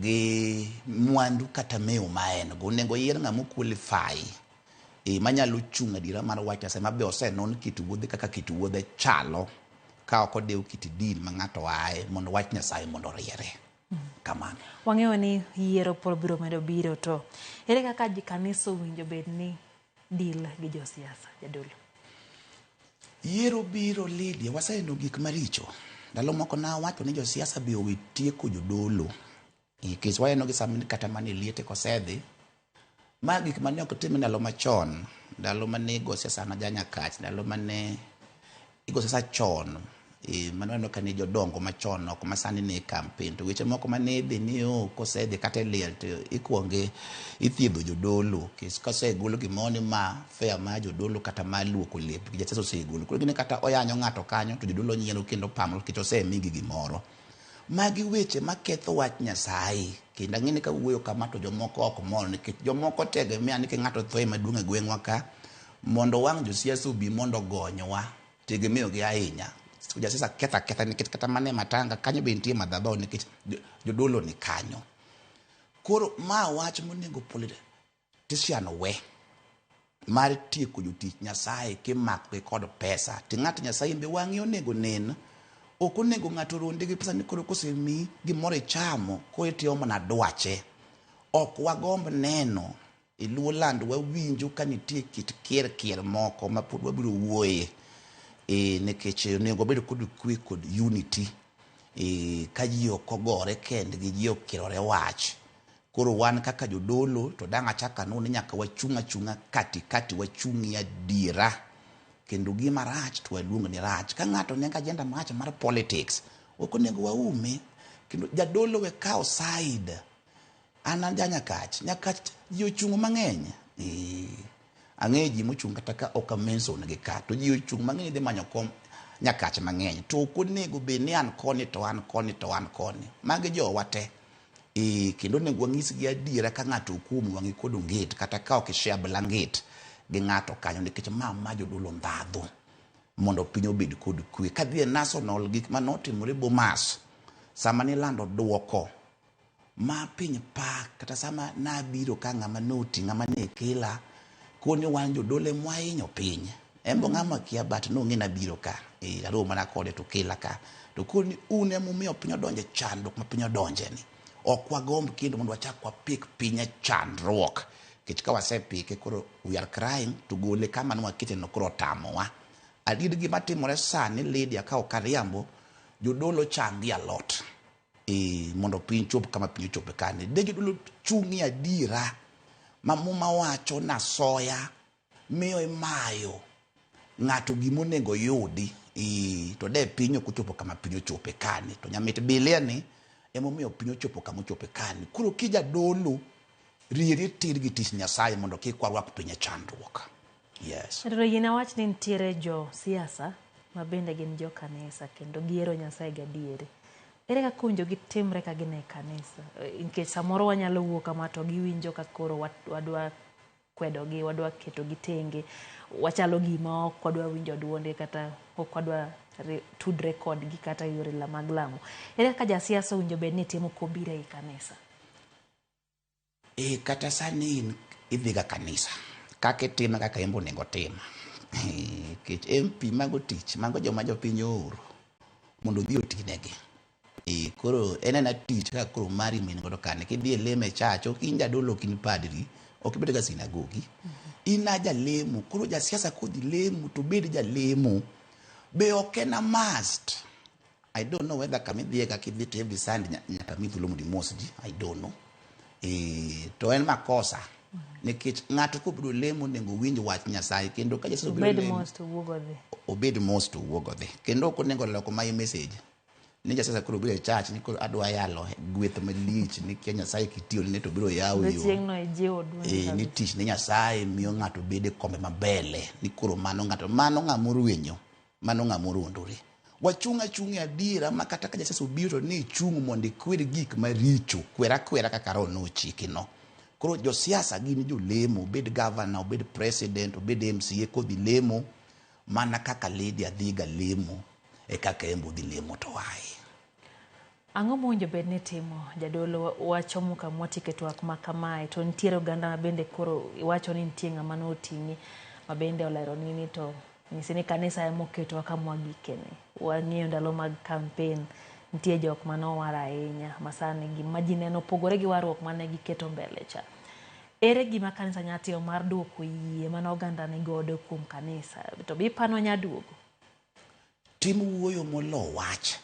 gi mwandu kata mewo ma en go. Onego oyier ng'ama o qualify manyalo chung' adiera mar wach Nyasaye ma be osenon kit wuodhe kaka kit wuodhe chalo ka ok odew kit din ma ng'ato ae mondo wach Nyasaye mondo oriere. Kamano. Wang'eyo ni yiero pod biro medo biro to ere kaka kanisa owinjo bed ni deal gi josiasa jadolo? Yiero biro Lydia, waseneno gik maricho. Ndalo moko nawacho ni josiasa be owe tieko jodolo. Nikech waneno gi sama kata mana e liete kosedhi. Ma gik mane ok tim ndalo machon, ndalo mane igo siasa na janyakach, ndalo mane igo siasa chon, mane waneno ka ni jodongo machon ok masani ni e campaign. To weche moko mane idhi ni o kosedhi kata e liel to ikuonge ithiedho jodolo. Nikech kosegol gimoro ni ma fare mar jodolo kata mar luoko lepgi, jasiasa osegolo. Koro gini kata oyanyo ng'ato kanyo to jodolo nyiero kendo pamo nikech osemigi gimoro. Magi weche maketho wach Nyasaye. Kendo ang'e ni kawuoyo kama to jomoko ok mor nikech jomoko tegemea ni ka ng'ato otho e maduong' e gweng'wa ka mondo wang' josiasa obi mondo ogonywa. Tegemeo gi ahinya. Jasiasa ketho aketha nikech kata mana e matanga kanyo be nitie madhabahu nikech jodolo ni kanyo. Koro ma wach monego politician we mar tieko jotich Nyasaye kimako gi kod pesa. To ng'at Nyasaye be wang'e onego nen. Ok onego ng'ato ronde gi pesa ni koro kosemiyi gimoro ichamo koro itimo mana dwache. Ok wagomb neno e Luo land wawinjo ka nitie kit kier kier moko ma pod wabiro wuoye. Nikech onego wabed kod kwe kod unity. Ka ji ok ogore kendgi, ji okirore wach. Koro wan kaka jodolo to dang' achak anu ni nyaka wachung' achung'a kati kati wachung'ie adiera. Kendo gima rach to waluong ni rach. Ka ng'ato nigi agenda marach mar politics, ok onego waume. Kendo jadolo we kawo side. An an ja Nyakach. Nyakach ji ochung' mang'eny. Ang'eyo ji mochung' kata ka ok amention gi ka. To ji ochung' mang'eny dhi manyo kom Nyakach mang'eny. To ok onego bed ni an koni to an koni to an koni. Magi jowa te. Kendo onego wanyisgi adiera ka ng'ato ok oumo wang'e kod onget kata ka ok ishare blanket gi ng'ato kanyo nikech ma jodolo ndhadhu mondo piny obed kod kwe. Kadhi e national gik manotimore Bomas sama nilando duoko ma piny pa kata sama nabiro ka ng'ama noti ng'ama ne kela koni wan jodolo ema wahinyo piny. En bo ng'ama kia but nong'e nabiro ka. Aromo mana kode to kela ka. To koni un emomiyo piny odonje chandruok ma piny odonje ni. Ok wagomb kendo mondo wachak wapik piny e chandruok. Nikech ka wasepike koro we are crying to gole kama ne wakete no koro otamowa. Adier gima timore sani Lydia ka ok ariambo, jodolo changi a lot. Mondo piny chop kama piny ochope kani. De jodolo chung'ie adiera ma muma wacho nasoya miyo imayo ng'ato gima onego yudi. To de piny ok ochopo kama piny ochope kani. To nyamit bilia ni emomiyo piny ochopo kama ochope kani. Koro kijadolo rieri tir gi tich Nyasaye mondo kik warwak piny e chandruok. Yes. Jadolo yie awach ni nitiere jo siasa ma bende gin jo kanisa kendo gihero Nyasaye gadieri. Ere kaka owinjo gitimre ka gin e kanisa? Nikech samoro wanyalo wuok kama to giwinjo ka koro wadwa kwedogi, wadwa ketogi tenge, wachalo gima ok wadwa winjo duonde kata ok wadwa tudre kodgi kata yore mag lamo. Ere kaka jasiasa owinjo bed ni timo kobiro ei kanisa? Kata sani in idhiga kanisa, kaka itime kaka en be onego otim. Nikech MP mago tich, mago joma jopiny ooro mondo odhi otinegi. Koro en ena tich kaka koro mari ma in godo kani. Kidhi e lemo e church, ok in jadolo, ok in padri, ok ibed ga sinagogi. In a jalemo, koro jasiasa kodhi lemo to obed jalemo. Be ok en a must. I don't know whether kama idhiye kaka idhi to every Sunday nyaka mi thuolo mondo imos ji. I don't know. To en makosa. Nikech ng'ato kobiro lemo onego owinj wach Nyasaye kendo ka Nyasaye obiro Obed lemo mos to owuog odhi. Obed mos to owuog odhi. Kendo ok onego loko my message. Ni Nyasaye koro obiro e church ni koro adwa yalo gweth malich ni kia Nyasaye kitiyo ne to biro yawo yo. Chieng'no ijiwo duondi Ni kabisa. tich ne Nyasaye miyo ng'ato bedo e kombe mabele. Ni koro mano ng'ato mano ng'ama orwenyo. Mano ng'ama orwondore. Wachung' achung' e adiera ma kata ka Nyasaye obiro to ni ichung' mondo ikwer gik maricho. Kwer akwera kaka Roho nochiki no. Koro josiasa gin jolemo, obed governor, obed president, obed MCA kodhi lemo mana kaka Lydia dhiga lemo. E kaka en be odhi lemo to oaye. Ang'o mowinjo bed ni itimo jadolo wachomo kama watieke twak ma kamae to nitiere oganda ma bende koro iwacho ni nitie ng'ama noting'i ma bende oleroni ni to nyisi ni kanisa ema oketowa kama wagikeni. Wang'eyo ndalo mag campaign nitie jok manowar ahinya ma sani gima ji neno opogore gi warruok mane giketo mbele cha. Ere gima kanisa nyalo timo mar duoko yie mane oganda ni godo kuom kanisa to be iparo ni onyalo duogo? Tim wuoyo molo wach.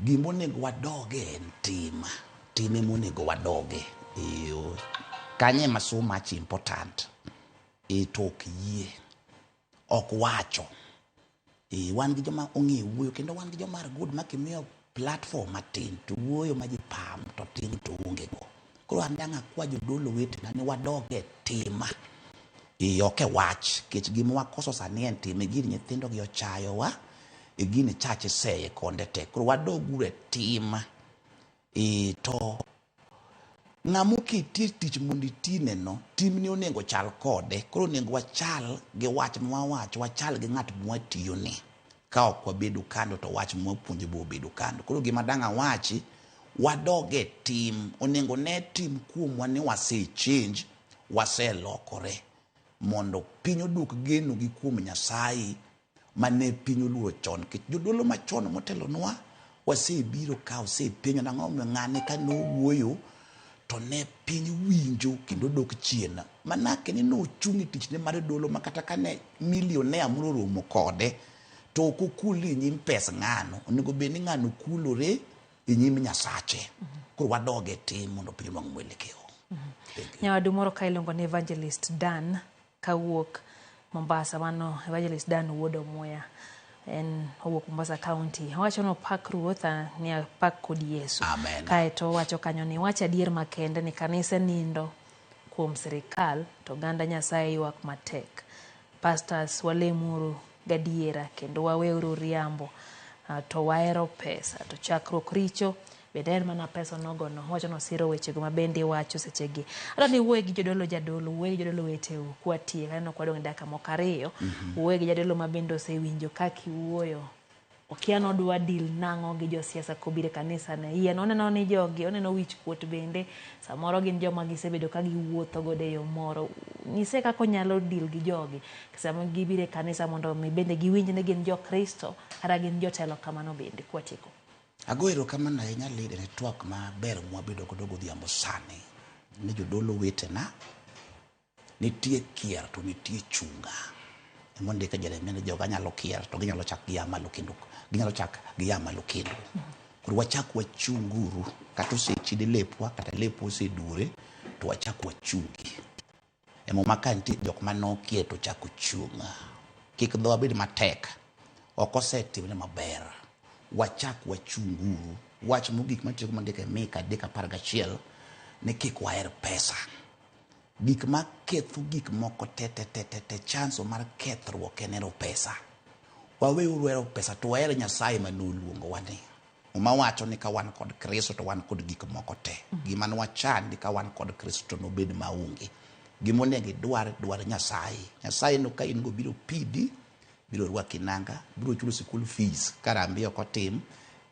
Gima onego wadoge en tim. Tim ema onego wadoge. Eyo. Kanyo ema so much important. E to ok yie. Ok wacho. E, wan gi joma ong'e wuoyo kendo wan gi joma are good ma kimiyo platform matin to wuoyo ma ji pam to tim to onge go. Koro an dang' akwa jodolo wetena ni wadog e tim. E, ok e wach. Nikech gima wakoso sani en tim. E gini nyithindo gi ochayowa. E gini church iseye konde te. Koro wadog uru e tim. E, to ng'ama oketi e tich mondo itine no, timni onego chal kode. Koro onego wachal gi wach mwawacho, wachal gi ng'at mwatiyone. Ka ok wabedo kando to wach mwapuonjo be obedo kando. Koro gima dang' awachi, wadog e tim. Onego ne tim kuomwa ni wase change, waselokore. Mondo piny oduok geno gi kuom Nyasaye mane piny oluoro chon. Nikech jodolo machon motelonwa, wasebiro ka osepenjo nang'o momiyo ng'ane ka nowuoyo to ne piny winjo kendo dok chien. Manake ni nochung' e tichne mar dolo ma kata kane millionaire moro oromo kode to ok okulre e nyim pes ng'ano. Onego bed ni ng'ano kulore e nyim Nyasache. Koro wadog e tim mondo piny onwang' mwelekeo. Nyawadu moro ka iluongo ni Evangelist Dan kawuok Mombasa, mano Evangelist Dan wuod Omuya. En owuok Mombasa County. Owacho ni opak Ruoth ni apak kod Yesu. Amen. Kaeto owacho kanyo ni wach adier makende ni kanise nindo kuom sirikal to oganda Nyasaye ywak matek. Pastors walemuru gadiera kendo waweuru riambo to wahero pesa to chakruok richo bende en mana pesa onogono. Owacho ni osiro wechego ma bende iwacho sechegi. Adwa ni iwuoye gi jodolo jadolo, wuoye gi jodolo weteu kwatieko. Aneno kwadong' dakika moko ariyo. Wuoye gi jadolo ma bende osewinjo kaka iwuoyo. Okia ni odwa deal nang'o gi josiasa kobiro e kanisa ne. Iye no oneno ni jogi, oneno wich kuot bende. Samoro gin joma gisebedo ka giwuotho godo e yo moro. Nyise kaka onyalo deal gi jogi. Sama gibiro e kanisa mondo mi bende giwinj ni gin jo Kristo kata gin jotelo kamano bende kwatieko. Ago erokamano ahinya Lida ne twak maber mwabedo godo godhiambo sani. Ni jodolo wetena, nitie kier to nitie chunga. Emondike Jeremia ni joga nyalo kier to ginyalo chak gia malo kendo. Ginyalo chak gia malo kendo. Koro wachak wachunguru kata osechid lepwa kata lepwa osedure to wachak wachungi. E muma ka nitie jok manokier to ochako chung'. Kik dhowa bed matek. Ok osetimne maber. Wachak wachunguru. Wach mogik matiyo mondik e Mika 3:11 ni kik waher pesa. Gik ma ketho gik moko te te te te te chanzo mar kethruok en hero pesa. Waweuru hero pesa to waher Nyasaye mane oluongowa ni. Muma wacho ni ka wan kod Kristo to wan kod gik moko te. Gima nwachandi ka wan kod Kristo to nobed maonge. Gima onego idwar, dwar Nyasaye. Nyasaye no ka in go biro pidhi, biro rwaki nanga, biro chulo sikul fees ka rambi ok otim,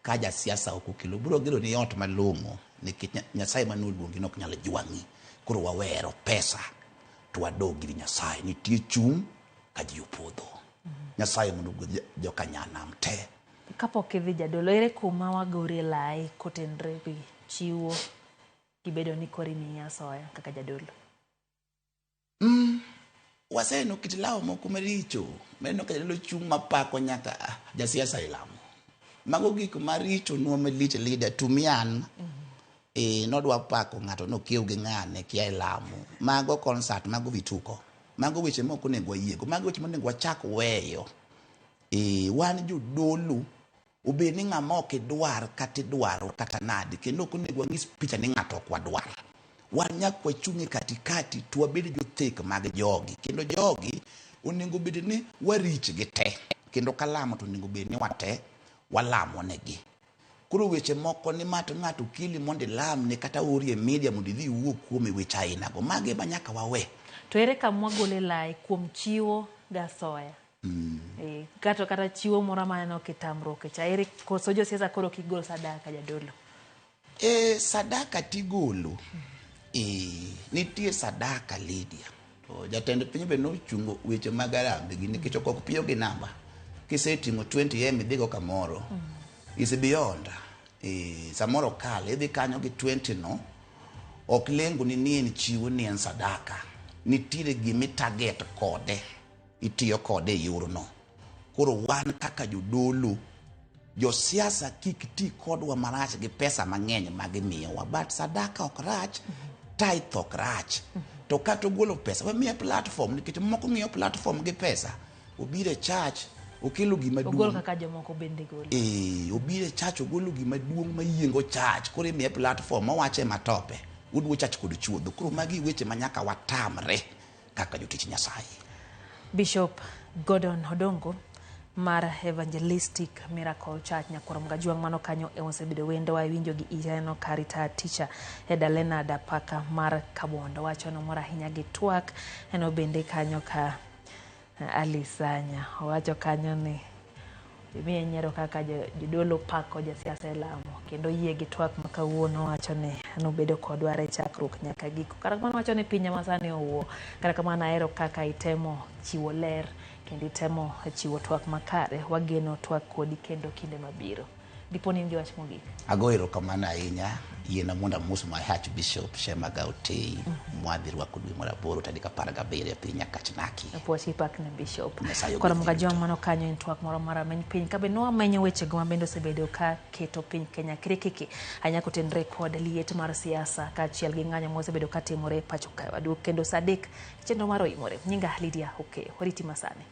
ka jasiasa ok okelo, biro gero ni ot malong'o nikech Nyasaye mane oluongi nok nyal jwang'i. Koro wawero pesa to wadog ir Nyasaye. Nitie chung' ka ji opodho. Nyasaye mondo ogwedh joka nyanam te. Kapok idhi jadolo, ere kuma wagorie lai kotenre gi chiwo gi bedo ni koro imiyi asoya kaka jadolo? Waseneno kit lawo moko maricho. Maneno ka jadolo chung' mapako nyaka jasiasa e lamo. Mago gik maricho nwa malich leader tumian. Nodwa pako ng'ato nokiew gi ng'ane kia e lamo. Mago concert, mago vituko. Mago weche mok onego wayiego. Mago weche monego wachak weyo. Wan jodolo obed ni ng'ama ok idwar kata idwaro kata nade kendo ok onego wanyis picha ni ng'ato ok wadwar. Wan nyaka wachung' e katikati to wabed jothek mag jogi. Kendo jogi onego bed ni warich gi te. Kendo kalamo to onego bed ni wate walamo negi. Koro weche moko ni ma to ng'ato keli mondo ilamne kata ori e media mondo idhi iwuo kuome weche aina go. Mago ema nyaka wawe. To ere kama wagole lai kuom chiwo gasoya? Eh, kato kata chiwo moro maneno kitamruok cha ere koso josiasa koro kik gol sadaka jadolo. E sadaka tigolo. E, nitie sadaka Lydia. To jatend piny be nochungo weche mag harambee gi nikech ok piyo gi namba. Kiseting'o 20M idhigo kamoro. Is beyond. E, samoro kal idhi kanyo gi 20 no ok lengo ni ni en chiwo ni en sadaka. Nitiere gimi target kode. Itiyo kode e yorno. Koro wan kaka jodolo josiasa kik ti kodwa marach gi pesa mang'eny ma gimiyowa but sadaka ok rach tithe ok rach to kata ogolo pesa wamiye platform nikech moko ng'iyo platform gi pesa obiro e church okelo gima Ogol duong' kaka jomoko bende golo. Eh, obiro e church ogolo gima duong' mayiengo church koro imiye platform owache matope oduo church kod chuodho koro magi weche ma nyaka watamre kaka jotich Nyasaye. Bishop Gordon Odongo mar Evangelistic Miracle Church Nyakurom Gajwang' mano kanyo e osebedo wendo wa iwinjo gi ineno ka retired teacher Eda Leonard Apaka mar Kabondo wacho nomor ahinya gi twak eno bende kanyo ka Alice Anya owacho kanyo ni imiye nyiero kaka jodolo pako jasiasa e lamo kendo yie gi twak ma kawuono wacho ni nobedo kodwa e chakruok nyaka giko. Kata kamano wacho ni piny masani owuo. Kata kamano ahero kaka itemo chiwo ler kendo itemo chiwo twak makare. Wageno twak kodi kendo kinde mabiro. Dipo ni in gi wach mogik. Ago erokamano ahinya yiena mondo amos my Archbishop Shem Agao-Tei mwadhi rwako dwe mar aboro tarik 17 e piny Nyakach Naki. Puoch gi pak ne Bishop. Nyasaye Koro ogwedhi Mugajwang' mano kanyo en twak moro mar rameny piny. Kabe nwamenyo wechego ma bende osebedo ka keto piny Kenya kirikiki ahinya kotenre kod liet mar siasa kaachiel gi ng'anyo mosebedo ka timore e pacho ka. Waduog kendo saa 3 chenro mar oimore. Nyinga Lydia Okeyo. Oriti masani.